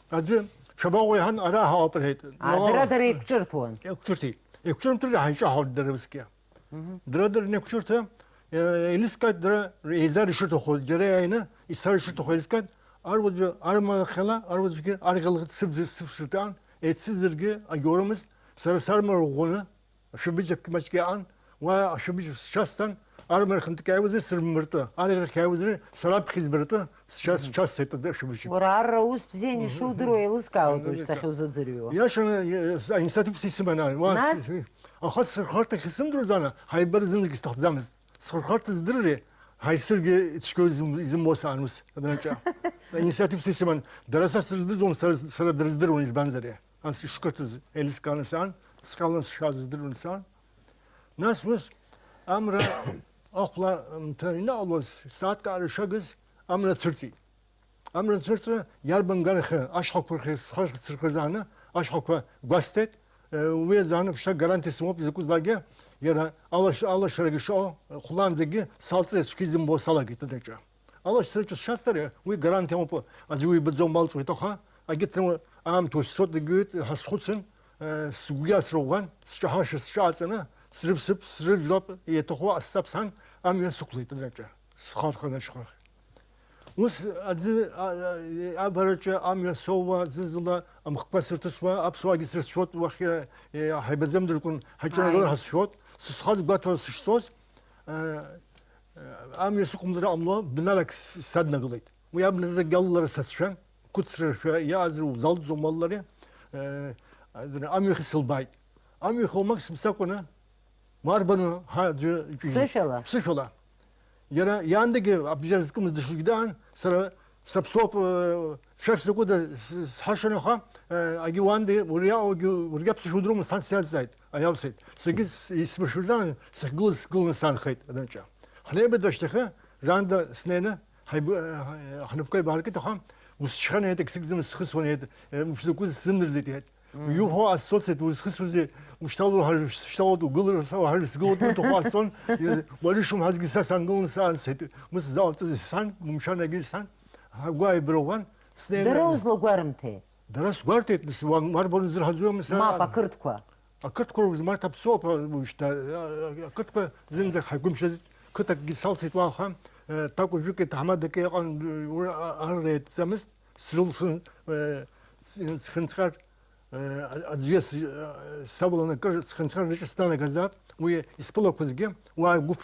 Аӡәы, шәабаҟоу иҳәан, ара ҳауп рҳәеит. А, дара, дара еиқәҿырҭуан? Еиқәҿырҭит. Еиқәҿырҭыр иҳаиҿаҳауеит дара усгьы. Мгм. Дара-дара инеиқәҿырҭы, э, еилыскааит дара еизара ишырҭаху, џьара иааины, исара ишырҭаху еилыскааит, аруаӡәы арманахьала, аруаӡәгьы арӷьала сывз-, сывсыртәан, еицызаргьы агьоурымызт, сара сармара ӷәӷәаны, ашәыбыџь маҷк иаан, уа ашәыбыџь сҽасҭан, армара хынтәык иааиуазар сырмыртәы, арӷьарахь иааиуазар сара аԥхьа избартәы, сҽас-, сҽасҭеит ашәыбыџь. Уара арра ус бзианы ишудыруа еилыскаауеит уажә сахьузыӡырҩуа. Иашаны, э, с-, аинициатива сисыман, уа Нас? с-, с-, аха схырхарҭахь исымдыруаз ана, ҳаибабара зынӡагьы сҭахӡамызт. Схырхарҭа здырри, ҳаисыргьы ицәгьоу изым-, изымуа саан ус, адраҿы. Аинициатива сисыман, дара са срыздыруам, сара, сара дрыздыруан, избанзар, ас ишқырҭыз еилыскааны саан, сҟьалан сшааз здыруан саан. Нас ус, амра ахәла, мҭа инаҟалоз, сааҭк аара ишагыз, амра цәырҵит. Амра цәырҵра иарбан ганахьы, ашьхақәа рхы схы сырхызааны, ашьхақәа гәасҭеит, э, уи азы аныԥшра гарантиа сымоуп изакәызаалакгьы, иара алаш-, алашарагьы шыҟоу, э, хәлаанӡагьы салҵра цәгьа изымбо салагеит адраҿы. Алашьцараҿы сшацҵар, уи гарантиа амоуп, аӡәы уибаӡом уалҵуеит, аха агьыҭ аамҭа усцоит, дагьуеит ҳәа схәыцын, э, сгәгьы асырӷәӷәан, сҿаҳәашьа сҿааҵаны, срывсып, срыжәлап, иаҭаху ҟасҵап сҳәан, амҩа сықәлеит адраҿы, схы арханы ашьхарахь. Ус аӡы, а, а, авараҿы амҩа соуа, зны-зынла амхқәа сырҭысуа, аԥсуаагьы срыцәшәоит, уахь, э, ҳаибаӡам дыркәын, ҳаҿынагылар Ааи. ҳазшәоит. Сызхаз гәаҭо сышцоз, э, э, амҩа сықәымлар ҟамло, бнарак с-, саднагалеит. Уи абнарагьы алалара сацәшәан, қәыцрашәа иааз узалҵӡом уалалари, э, амҩахь сылбааит. Амҩахь уамак сымцакәаны, Уарбану, ҳа аӡәы иҿы Ԥсышәала? Ԥсышәала. Иара иаандагьы абжьара зкымыз дышгьы даан, сара саԥсоуп, э, шәаф закәыда с-, сҳашан, аха, э, агьы уаанӡа уриаҟагьы, уаргьы аԥсышәа удыруама, сан сиазҵааит, аиалсеит. Саргьы с-, исмышәырӡан, сахьгылаз сгыланы саанхеит адраҿы. Ҳнеибыҭ ашьҭахьы, раанда снеины, ҳаиб-, э, ҳнапқәа еибаркит, аха усшьхьан, иҳәеит, егьсыгӡаны схысуан, иҳәеит, э, мшзакәыз сзымдырӡеит, иҳәеит. Мгм. Иуҳәо ҟасҵоцеит, узхысуазеи, ушьҭала уҳәа-, шьҭала угылар, уҳәа-, сгылоит, уҭаху ҟасҵон. Уара ишумҳәазгьы са сангыланы саан, сҳәеит, ус залҵыз сан, умшәан, егьи сан, ҳгәы ааибарӷәӷәан, снеины. Дара узлагәарымҭеи? Дара сгәарҭеит, нас, уан-, уарбан узырҳаӡои, мыс, Мап, а-, ақырҭқәа. Ақырҭқәа ргәы змарҭа ԥсоуп, а, уажәшьҭа, а, а, ақырҭқәа зынӡак ҳаиқәымшәаӡеит, Қыҭакгьы салсит уаха, э, такәажәыки ҭаҳмадакы ыҟан, э, уи а-, арра иатәӡамызт, срылсын, э, с-, схьынҵҟьар, э, а-, аӡәы с-, э, саваланы акыр схьынҵҟьар рыҿы снанагазар, уи исԥылақәазгьы уа гәыԥ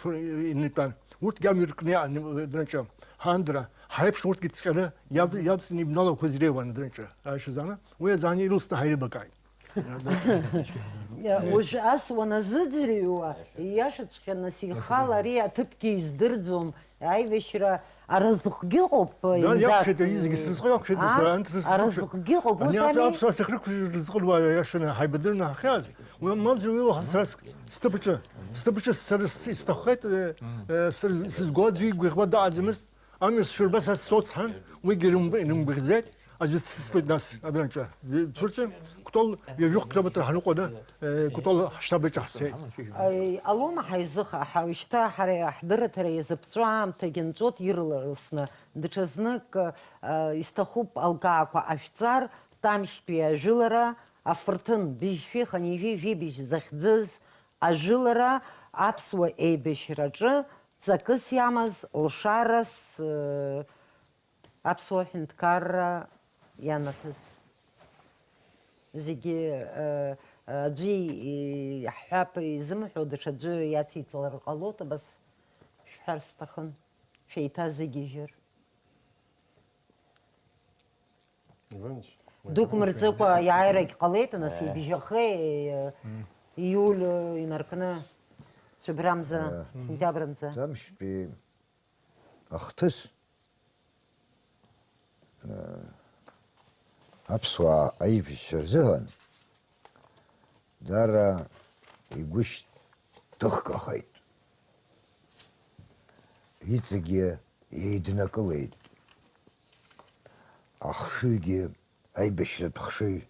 инитәан. Урҭгьы амҩа ркны иаан, э, драҿы. Ҳандра, ҳаиԥш урҭгьы ҭҵҟьаны иав-, иавҵны ибналақәаз иреиуан драҿы. Аишазана, уи азан ирылсны ҳаилибакааит. Уажә ас уаназыӡырҩуа, ииашаҵәҟьаны сихала ари аҭыԥгьы издырӡом, аибашьра аразҟгьы ыҟоуп, Да, имдац. Иақәшәеит, ари зегьы сразҟы иақәшәеит, А? сара анҭ рызхәыцша- Аразҟгьы ыҟоуп, ус Ани ами? Аԥсуаа сыхрықәшәеит рызҟы уа иашаны ҳаибадырны ҳахьааз. Уи мамзар уи уаха сара с-, сҭыԥ аҿы, сҭыԥ аҿы сара с-, исҭаххеит, э, э, сара з-, сызго аӡәы игәаӷьуа дааӡамызт. Амҩа сшырба са соцҳан, уигьы рымгә-, рымгәаӷьӡеит, аӡәы дсыслеит нас, адраҿы. Цәырҵын, Кәтол ҩажәихә километр ҳаныҟәаны, э, Кәтол ҳштаб аҿы ҳцеит. Ай, алома ҳаизыха-, ҳа-, шьҭа ҳара ҳдырраҭара иазыԥҵәо аамҭагьы нҵәот ирыларсны, даҽазнык, э, исҭахуп алкаақәа ашәҵар, Тамшьтәи ажәылара, афырҭын, быжьшәи хынҩажәи жәибжь захьӡыз ажәылара аԥсуа еибашьраҿы ҵакыс иамаз, лшарас, э, аԥсуа ҳәынҭқарра ианаҭыз. Зегьы, э, аӡәы и-, иаҳҳәап, изымҳәо даҽаӡәы иациҵалар ҟалоит, абас шәҳәар сҭахын, шәеиҭазыгьежьыр. Иваныч, Дук мырҵыкәа иааирагь ҟалеит, нас, Э. ибжьахеи, э, Мм. иуль, э, инаркны, сҩабрамза, Э. сентиабрамза. Ӡамшьтәи ахҭыс, э, аԥсуаа аибашьцәа рзыҳәан даара игәышьҭыхгахеит. Иҵегьы еиднакылеит. Ахшыҩгьы аибашьратә хшыҩ,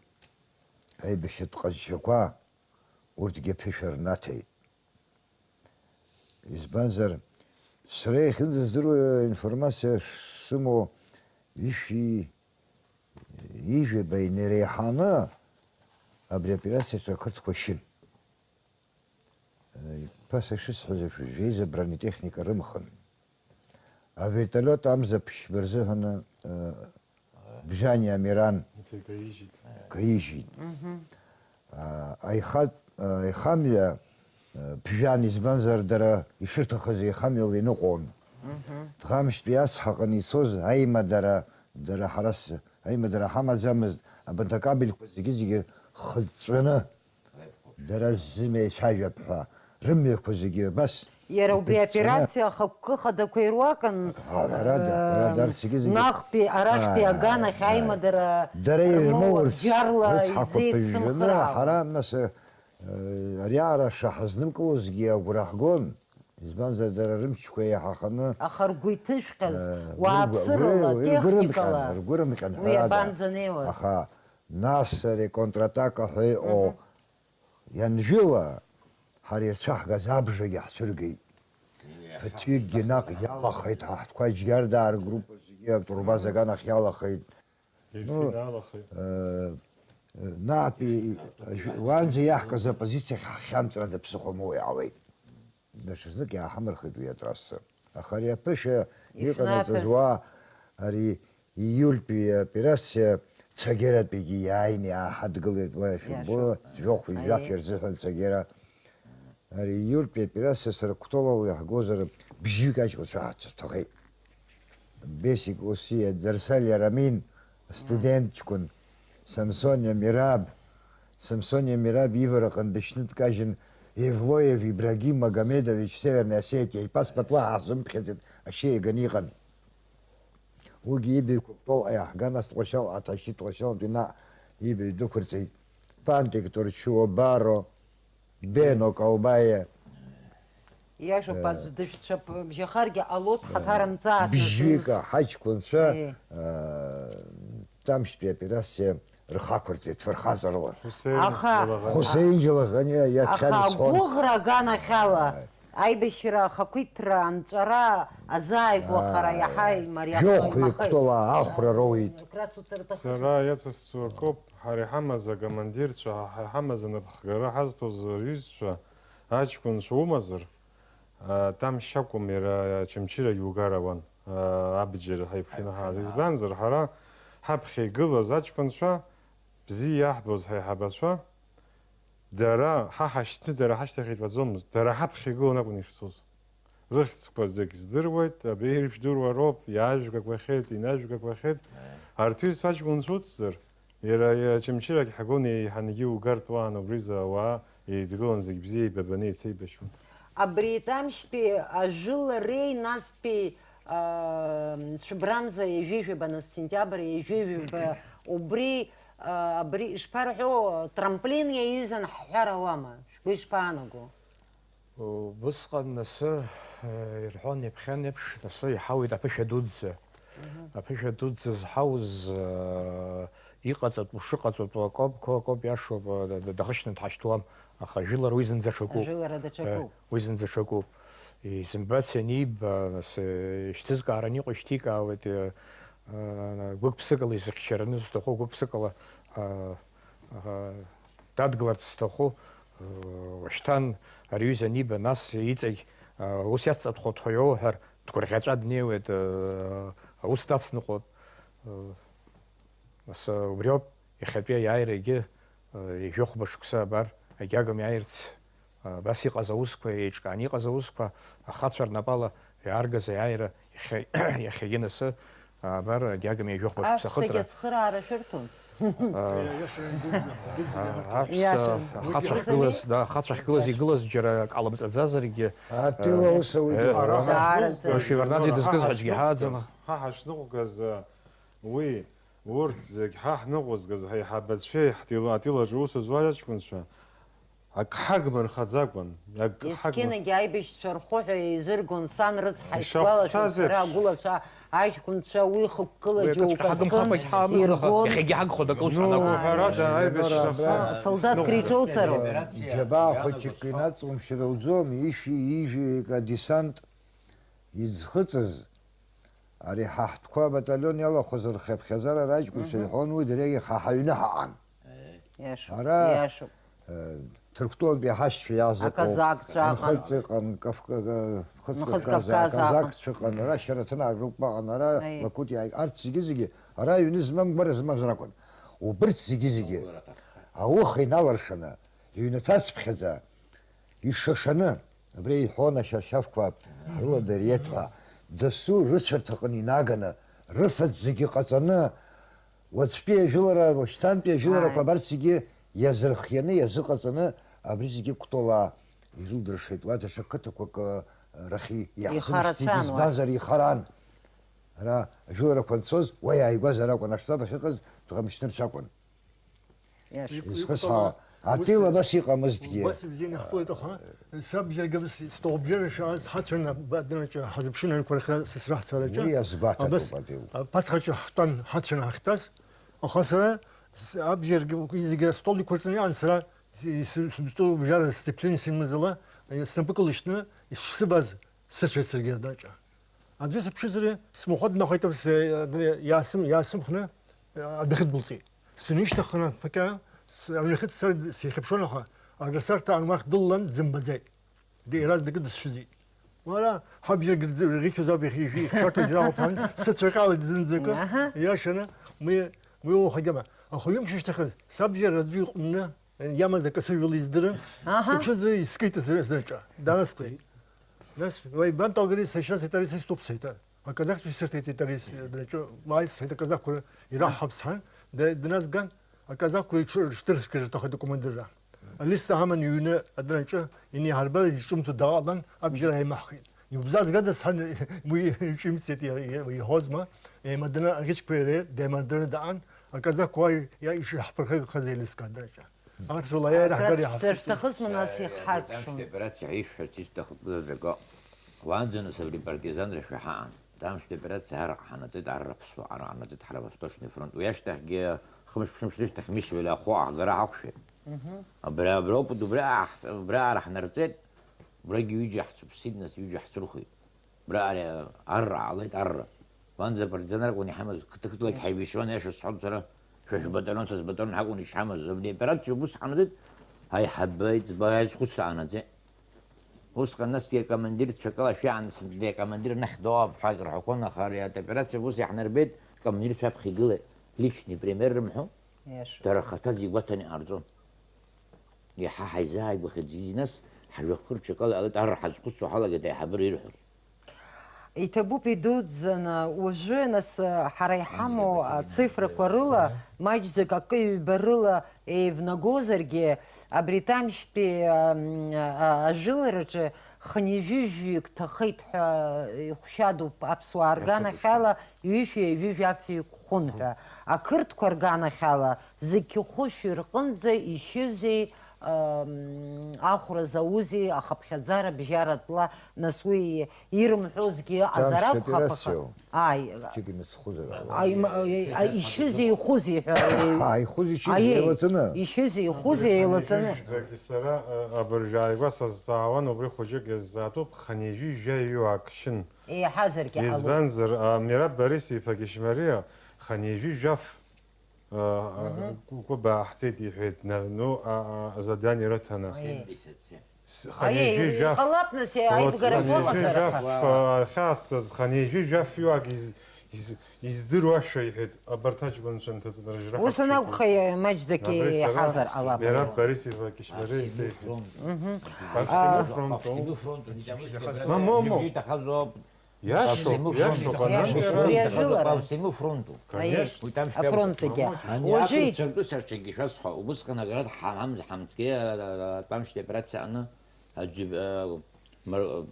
аибашьратә ҟазшьақәа, урҭгьы аԥышәа рнаҭеит. Избанзар, сара иахьынӡаздыруа информациа шсымоу, ишәи ижәаба инареиҳаны абри аоперациаҿы ақырҭқәа шьын. Ԥаса ишысҳәаз еиԥш, жәеиза бронетехника рымхын. Авертолиот амза ԥшьба рзыҳәаны, э, Бжьани Амиран Иҭикаижьит. каижьит. Мгм. А, аиха-, а, аихамҩа, а, ԥжәан, избанзар, дара ишырҭахыз аихамҩала иныҟәон. Мгм. Ҭӷамшьтәи ацҳаҟны ицоз аимадара, дара ҳара с-, аимадара ҳамаӡамызт, абанҭ акабельқәа зегьы-зегьы хыҵәҵәаны, дара ззымеицәажәап ҳәа, рымҩақәа зегьы абас Иара убри иԥыццаны. Аоперациа ахықәкы хадақәа ируакын, А, ҳәарада, ҳәарада, арҭ зегьы-зегьы. Наҟтәи, арахьтәи А, аганахь а, аимадара дара рмоуа ирмоурц бџьарла рыцҳақәа ԥыжәжәаны, изеицымхраауан. Ҳара, нас, э, ариаара шаҳазнымкылозгьы агәра ҳгон, избанзар, дара рымчқәа еиҳаханы, Аха ргәы иҭышәҟьаз, э, уааԥсырала, ргәы-, ргәы-, техникала, ргәырымҟьан, ргәырымҟьан, уи ҳәарада. Абанӡанеиуаз? Аха нас ари аконтратака ҳәа иҟоу Мгм. Ианжәыла, ҳара ирцәаҳгаз абжагьы ҳцәыргеит. Ԥыҭҩыкгьы наҟ иалахеит, ҳа ҳтәқәа џьгьардаа ргруппа зегьы атурбаза аганахь иалахеит. Ну, Ирфиналахеит. Э, э, наҟтәи, э, уанӡа иаҳкыз апозициахь ҳхьамҵрада ԥсыхәа моу иаауеит. Даҽазнык иааҳамырхеит уи атрасса. Аха ари аԥышәа иҟанаҵаз Ишнаҭаз. Уа ари Ииультәи аоперациа Цагератәигьы иааины иааҳадгылеит, уа ишәымбо, Иашоуп. Ӡәохә Аиеи. Ижәаф ирзыҳәан Цагера. Ари ииультәи аоперациа сара Кәтолала иаҳгозар бжьҩык аҷкәынцәа ҳацәҭахеит. Бесик Осиа, Дарсалиа Рамин, астудент ҷкәын, Самсониа Мираб, Самсониа Мираб ивараҟны дышьны дкажьын, Евлоев Ибрагим Магомедович, Северная Осетия, ипаспорт уаҳа ҳзымԥхьаӡеит, ашьеиганы иҟан. Уигьы ибаҩқәа Кәтолҟа иаҳган, ас Тҟәашьалҟа ҭашьит, Тҟәашьалҟа инеины ибаҩ дықәырҵеит. Пантик Торчуо Баро, Бено Калбаиа. Иашоуп, Э, аӡә дышәцәабжьахаргьы ҟалоит, ҳаҭарымҵааит, нас, Бжьҩык ус. Ҳаҷкәынцәа, Э. э, Тамшьтәи аоперациа рхы ақәырҵеит фырхаҵарала. Хусеин Аха- Џьалаӷаниа. Хусеин Џьалаӷаниа иаҭәам Аха исҳәон. Агәыӷра аганахьала, Ааи. Аибашьра ахақәиҭра анҵәара азааигәахара Ааи. Иаҳа имариахоит, Жәохә имахеит. Еиқәтәала ахәра роуит. Крацуҵар рҭахызар. Сара иацысҵо акоуп, ҳара иҳамаз акомандирцәа, ҳа иҳамаз анапхгара ҳазҭоз рҩызцәа, аҷкәынцәа умазар, Тамшь акәым, иара Очамчырагь угар ауан, абџьар ҳаиқәшәаны ҳааз. Избанзар, ҳара ҳаԥхьа игылаз аҷкәынцәа, бзиа иаҳбоз ҳаиҳабацәа, дара ҳа ҳашьҭны, дара ҳашьҭахь итәаӡомызт, дара ҳаԥхьа игылан акәын ишцоз. Рыхьӡқәа зегь здыруеит, абри иржәдыруа роуп, иаажәга гәахьеит, инаажәга гәахьеит. Арҭ ҩызцәа аҷкәынцәа уцзар, иара Очамчырагь ҳагон, еиҳангьы угартә уаан убризы ауаа еидгылан, зегь бзиа еибабаны еицеибашьуан. Абри Тамшьтәи ажәылареи настәи, аа, цәыбрамза ҩажәижәаба, нас сентиабр ҩажәижәаба, убри, аа, абри ишԥарҳәо, трамплин иаҩызан ҳҳәар ауама? Шәгәы ишԥаанаго? Убысҟан, нас, э, ирҳәон, иаԥхьан еиԥш, нас иҳауеит аԥышәа дуӡӡа. Аԥышәа дуӡӡа зҳауз, э, иҟаҵатәу шыҟаҵатәу акоуп, қәа акоуп, иашоуп, э, д-, д-, дахышьҭны дҳашьҭуам, аха ажәылара уи зынӡа ҽакуп. Ажәылара даҽакуп. Э, уи зынӡа ҽакуп. Изымбац ианиба, нас, э, шьҭызкаараны иҟоу шьҭикаауеит, э, э, гәык-ԥсыкала изыхьчараны зҭаху, гәык-ԥсыкала, э, э, дадгыларц зҭаху, э, уашьҭан ари аҩыза аниба, нас иҵегь, э, ус иацҵатәхоит ҳәа иоуҳәар, дгәырӷьаҵәа днеиуеит, э, аус дацныҟәоит. Э, нас, э, убриоуп иахьатәи аиааирагьы, э, ҩажәи хәба шықәса абар, агьагым иааирц, э, абас иҟаз аусқәа, еиҿкааны иҟаз аусқәа, ахацәа рнапала иааргаз аиааира иахьа-, иахьагьы нас, абар, агьагым ҩажәи хәба шықәса ахыҵра. Аҳәсагьы ацхыраара шәырҭон. Аҳәса, иашан, ахацәа ахьгылаз, да, ахацәа ахьгылаз, игылаз џьара акы ҟалымҵаӡазаргьы, Атила ус ауит, э, иҟалон. Даараӡа. Шеварднаӡе дызкыз ҳәа аӡәгьы ҳааӡам. Ҳа ҳашныҟәгаз, уи, урҭ зегь ҳа ҳныҟәызгаз, ҳаиҳабацәеи ҳтила-, атилаҿы аус зуаз аҷкәынцәа, ак ҳагмырхаӡакәан, ак ҳагмыр- Есқьынагьы аибашьцәа рхәы ҳәа еизыргон, сан рыцҳа, ишақәҭаз исгәалашәоит сара, еиԥш. Агәылацәа, аҷкәынцәа уи хықәкыла Уи акы џьоукы ҳагымхап, азкын ҳамызнахып, иргон. Иахьагьы ҳагхоит акы ус Ну, ҳанакәха. Ҳәарада, аибашьцәа Ара солдаҭк риҿоуҵароуп. Џьабаа хәыҷык инаҵумшьыр ауӡом, ишәи ижәи ика десант иӡхыҵыз, ари ҳа ҳтәқәа абаталион иалахәыз рхыԥхьаӡара раҷкәынцәа Мгм. ирҳәон, уи дырҩегьых ҳа ҳаҩны ҳаҟан. Иашоуп, Ара, иашоуп. Э, Ҭырқәтәылантәи ҳашьцәа иазыҟоуп. Аказакцәа ыҟан. Нхыҵ ыҟан, Кавка-, э, Нхыҵ Кавказ, Кавказ аҟан. Аказакцәа ыҟан, ара Шьараҭын агруппа ыҟан, ара Аи. Лакутиа, арҭ зегьы-зегьы, ара аҩны змам гәара змам ракәын. Убырҭ зегьы-зегьы ауха иналаршаны, иҩнаҭацыԥхьаӡа, ишашаны, абри иҳәон ашьаршьафқәа ҳрылада иреиҭ ҳәа, дасу рыцәарҭаҟны инаганы, рыфатә зегьы ҟаҵаны, уаҵәтәи ажәылара, уашьҭантәи ажәыларақәа Ааи. Абарҭ зегьы иазырхианы, иазыҟаҵаны, абри зегьы Кәтолаа ирылдыршеит. Уа даҽа қыҭақәак, э, рахь иаҳзымшьҭит, Ихарацәан уа. Избанзар, ихаран. Ара ажәыларақәа анцоз, уа иааигәазар акәын, аштаб ахьыҟаз Дӷамшьнырцә акәын. Иашоуп. Ик-, Изхысҳәаауа, икәтала атәыла ус, абас иҟамызҭгьы. Убас ибзианы иаҳԥылеит, аха саб џьаргьы абас столб џьара шааз ҳацәан, аб-, адыраҿы ҳазыԥшын анқәа рхы сасра ҳцараҿы. Уи иазгәаҭатәуп абас, атәыла. А, ԥацхаҿы ҳтәан, ҳацәан ҳахьтәаз, аха сара с-, аб џьаргьы зегьы астол иқәырҵаны иҟан, сара с-, с-, сыбзоу бжьара сцепление сымазала, снапы кылышьны, ишсыбаз сыцәеит саргьы адыраҿы. Аӡәы сыԥшызар, смахәа днахеит, с-, иаасым-, иаасымхны, адәахьы ддәылҵит. Сынишьҭаххны, факьа, с-, аҩнахьы дцар сихьыԥшуан, аха агасарҭа анмах дыллан, дзымбаӡеит. Ди-, иаразнакы дысшьызеит. Уара, ҳабжьаргь рзы-, рӷьычыз ауп ихи-, ихи-, ихшарҭа џьара ҳәа, сыцәаҟьалеит зынӡакы. Аҳа. Иашаны, уи, уи ухагьама. Аха ҩымш ишьҭахьаз, сабжьар аӡәы иҟәнны, Иамаз акы сыжәла издырам. Аҳа. Сыԥшызар искит зрыҿа, даасҟеит. Нас уаҩ бантәи сашьа сеит, ари сыступ сеит. Аказахцәа сырҭеит, ари сдырҿы, уааи сҳәеит, аказахқәа ираҳҳәап сҳәан, д-, дназган, аказахқәа иҽы-, рыҽдырскыр рҭахеит акомандирра. Алиста аман иҩны адырҿы инеиҳарбар изҿымҭуа даалан, абжьара еимаҳхит. Иубзазгада сҳәан, уи иҿимҭӡеит, иа-, иа-, иҳәозма, еимаданы аӷьычқәа иареи деимаданы даан, аказахқәа уа иа-, ишиаҳԥырхагахаз еилыскаа адырҿы. Арҭ рыла аиааира ҳгар иаҳасырҭеит. Дышәҭахызма нас иахьҳарԥшуан? Ари аамышьҭеи абраҵәҟьа ишәҳәарц исҭахыз акы, уаанӡа нас абри апартизанра шәаҳаан. Аамышьҭеи абраҵәҟьа арра ҳанаҵеит, арра ԥсуа арра ҳанаҵеит, ҳара Восточный фронт. Уи ашьҭахьгьы хымш-ԥшымш рышьҭахь Мишвели ахәы аҳгара ҳақәшәеит. Мгм. Абри, абри ауп, убри аҳ-, убри аара ҳнарҵеит, убрагьы ҩыџьа ҳцәыԥсит, нас ҩыџьа ҳцәырхеит. Абра ари арра ҟалеит, арра. Уанӡа апартизанра акәын иҳамаз, қыҭа-қыҭалагь ҳаибашьуан, аиаша сҳәон сара, шәа шәбаталион, са сбаталион ҳакәын ишҳамаз. Абни аоперациа убыс ҳанаӡеит, аиҳабы, аиҵбы, аизхәыцра аанаӡеит. Усҟан насгьы акомандирцәа акалашәа иаансыжьит, акомандир анахь дооуп ҳәа акы рҳәақәон, аха ари аоперациа ус иаҳнарбеит, акомандирцәа аԥхьа игылеит, личный пример рымҳәо, иашоуп, дара рхаҭа зегь гәаҭаны иҟарҵон. Иаҳа ҳаизааигәахеит зегьы, нас ҳажәахыр ҽакала иҟалеит, арра ҳазхәыцуа ҳалагеит аиҳабыра ирҳәоз. Иҭабуп идуӡӡаны, уажәы, нас, ҳара иҳамоу ацифрақәа рыла, маҷӡак акы-ҩба рыла еивнагозаргьы, абри Тамшьтәи, а, а, ажәылараҿы хынҩажәи жәаҩык ҭахеит ҳәа ихәшьадоуп аԥсуаа рганахьала, ҩышәи ҩажәи жәафҩык хәын ҳәа. Ақырҭқәа рганахьала зегь хәышәи рҟынӡа ишьызеи, ам, ахәра заузи, ахыԥхьаӡара бжьаратәла, нас уи ирымҳәозгьы ыҟазар акәхап, аха, ааи, ишьызеи ихәызеи ҳәа, ишьызеи ихәызеи еилаҵаны. Ишьызеи ихәызеи еилаҵаны. Хынҩажәи жәаҩык сара, а, абыржәы ааигәа сазҵаауан, убри хәыҷык иазҵаатәуп, хынҩажәи жәаҩык шьын. Еиҳазаргьы ҟалоит. Избанзар, а, Мираб Борис-иԥа Кьышьмариа хынҩажәи жәаф, а, а, Мгм. ку-, кәыба ааҳҵеит иҳәеит, на-, ну, а, а, задание рыҭаны. Семьдесят семь. С-, хынҩажәи жәаф. Иҟалап, нас, вот, аивгара хынҩажәи жәаф, а, ахьаасҵаз, хынҩажәи жәаф-ҩык из-, из-, издыруашәа, иҳәеит, абарҭ аҷкәынцәа нҭыҵны рыжра ҳақәшәеит. Ус анакәха, маҷӡак иҳазар ҟалап. Мираб Борис-иԥа Кьышьмариа исеиҳәеит. По всему фронту. По всему фронту. Мамоу, мамоу. Иашоуп, иашоуп, анан иара. По всему фронту. Конечно. Уажәы ақырҭцәа ртәы сарҿагьы шәасҳәа, убысҟан аград ҳа-, ҳамз-, ҳамцгьы, а, а, атәамшьтәи операциа аҟны аӡә, а, мар-,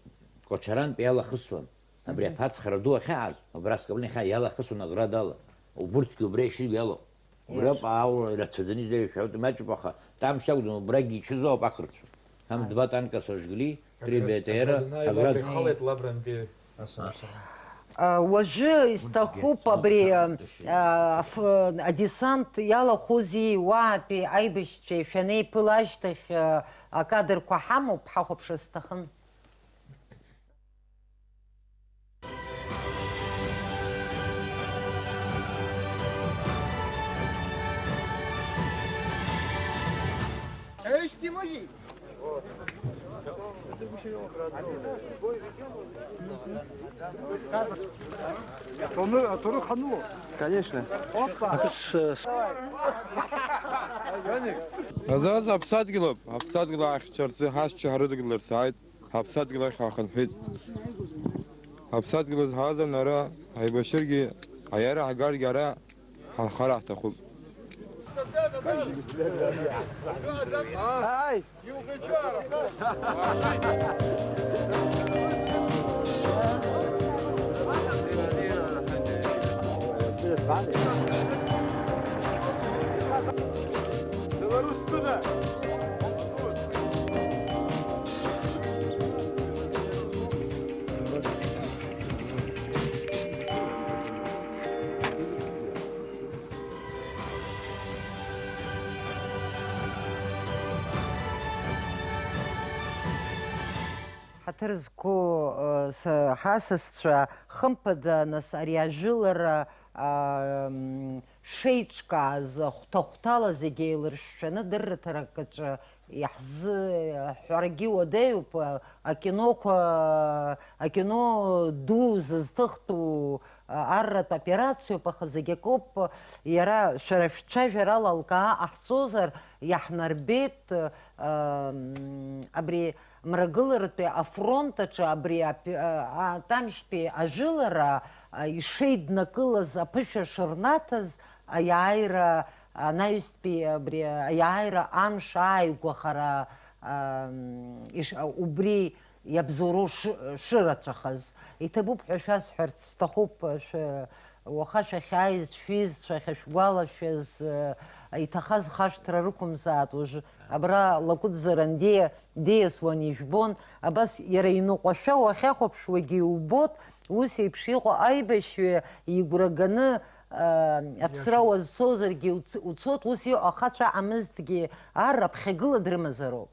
Кочарантәи иалахысуан. Абри аԥацхара ду ахьааз, убра скаблин ахьаа иалахысуан аград ала. Убырҭгьы убра ишьыргьы алоуп. Убриоуп, аураа ирацәаӡаны изеиҩшәоит, маҷуп, аха Тамшьт акәӡам, убрагьы ичызоуп ақырҭцәа. Там два танка сожгли, три БТР, аград. Ихалеит Лабрантәи асасцәа. А, уажәы исҭахуп абри, а, аф-, адесант иалахәузеи, уаатәи аибашьцәеи шәанеиԥыла ашьҭахь, а, акадрқәа ҳамоуп, ҳахәаԥшыр сҭахын. Аҭоурых, аҭоурых хануп. Конечно. Опа! Акы с-, с-, Азаз аԥсадгьылоуп, аԥсадгьыл ахьчарцы ҳашьцәа ҳрыдгыларц ааит. Ҳаԥсадгьыл ахь ҳаахынҳәит. Ҳаԥсадгьыл азҳазар, ара аибашьыргьы, аиара ҳгаргьы, ара ҳанхара ҳҭахуп. Ааи! Беларусь туда! Ҳаҭыр зқәу, э, с-, ҳасасцәа, хымԥада, нас, ари ажәылара, а, м, шеиҿкааз, ахәҭа-хәҭала зегьы еилыршәшәаны дырраҭарак аҿы иаҳзы-, ҳәарагьы уадаҩуп, а, акиноқәа, акино ду зызҭыхтәу, а, арратә операциоуп, аха зегь акоуп, иара шәара шәцәажәарала алкаа ҟаҳҵозар, иаҳнарбеит, а, м, абри Мрагыларатәи афронт аҿы абри апи-, а, а, Тамшьтәи ажәылара, а, ишеиднакылаз аԥышәа шырнаҭаз, аиааира, анаҩстәи абри аиааира амш ааигәахара, а, м, иш-, а, убри иабзоуроу шы-, шырацәахаз. Иҭабуп ҳәа шәасҳәарц сҭахуп, шәы-, Уаха шәахьааиз, шәҩызцәа ахьышәгәалашәаз, э, иҭахаз хашҭра рықәымзаат, уажә абра Лакәыт Зарандиа диасуан, ижәбон, абас иара иныҟәашәа уахьахәаԥшуагьы иубот, ус еиԥш иҟоу аибашьҩы игәра ганы, э, аԥсра уазцозаргьы уц-, уцот, ус иҟоу ахацәа амызҭгьы ар раԥхьагыла дрымазароуп.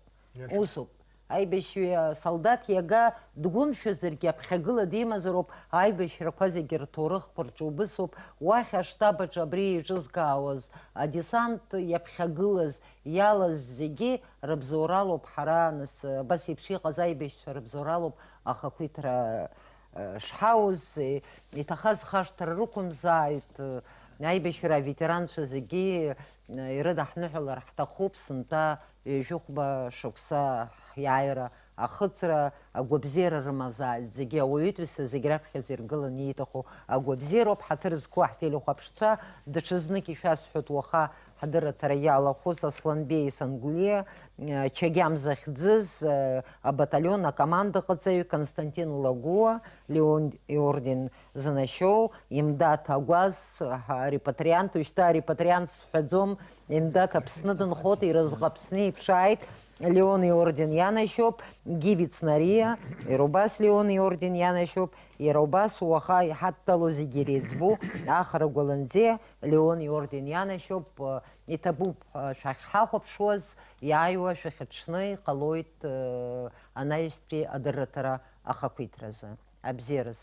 Усоуп. аибашьҩы асолдаҭ иага дгәымшәазаргьы, аԥхьагыла димазароуп, аибашьрақәа зегьы рҭоурыхқәа рҿы убысоуп, уахь аштаб аҿы абри еиҿызкаауаз адесант иаԥхьагылаз, иалаз зегьы рыбзоуралоуп ҳара, нас, абас еиԥш иҟаз аибашьцәа рыбзоуралоуп ахақәиҭра, э, шҳауз, э, иҭахаз хашҭра рықәымзааит, э, аибашьра аветеранцәа зегьы, э, ирыдаҳныҳәалар ҳҭахуп, сынтәа ҩажәихәба шықәса ҳиааира ахыҵра, агәабзиара рымазааит зегьы, ауаҩытәыҩса зегь раԥхьаӡа иргыланы ииҭаху агәабзиароуп, ҳаҭыр зқәу ҳтелехәаԥшцәа, даҽазнык ишәасҳәоит уаха ҳдырраҭара иалахәыз Асланбеи Сангулиа, э, Чагьам захьӡыз, э, абаталион акомандаҟаҵаҩ Константин Лагәуа, Леон иорден занашьоу, Имдаҭ Агәаз, ҳа, репатриант, уажәшьҭа арепатриант сҳәаӡом, Имдаҭ Аԥсны дынхоит, ирызҟ Аԥсны иԥшааит, Леон иорден ианашьоуп, Гивиц Нариа, иара убас Леон иорден ианашьоуп, иара убас уаха иҳадтәалоу зегьы иреиҵбу Ахра Гәаланӡиа, Леон иорден ианашьоуп, э, иҭабуп, э, шәахьҳахәаԥшуаз, иааиуа шәахьыҽны иҟалоит, э, анаҩстәи адырраҭара ахақәиҭразы. Абзиараз.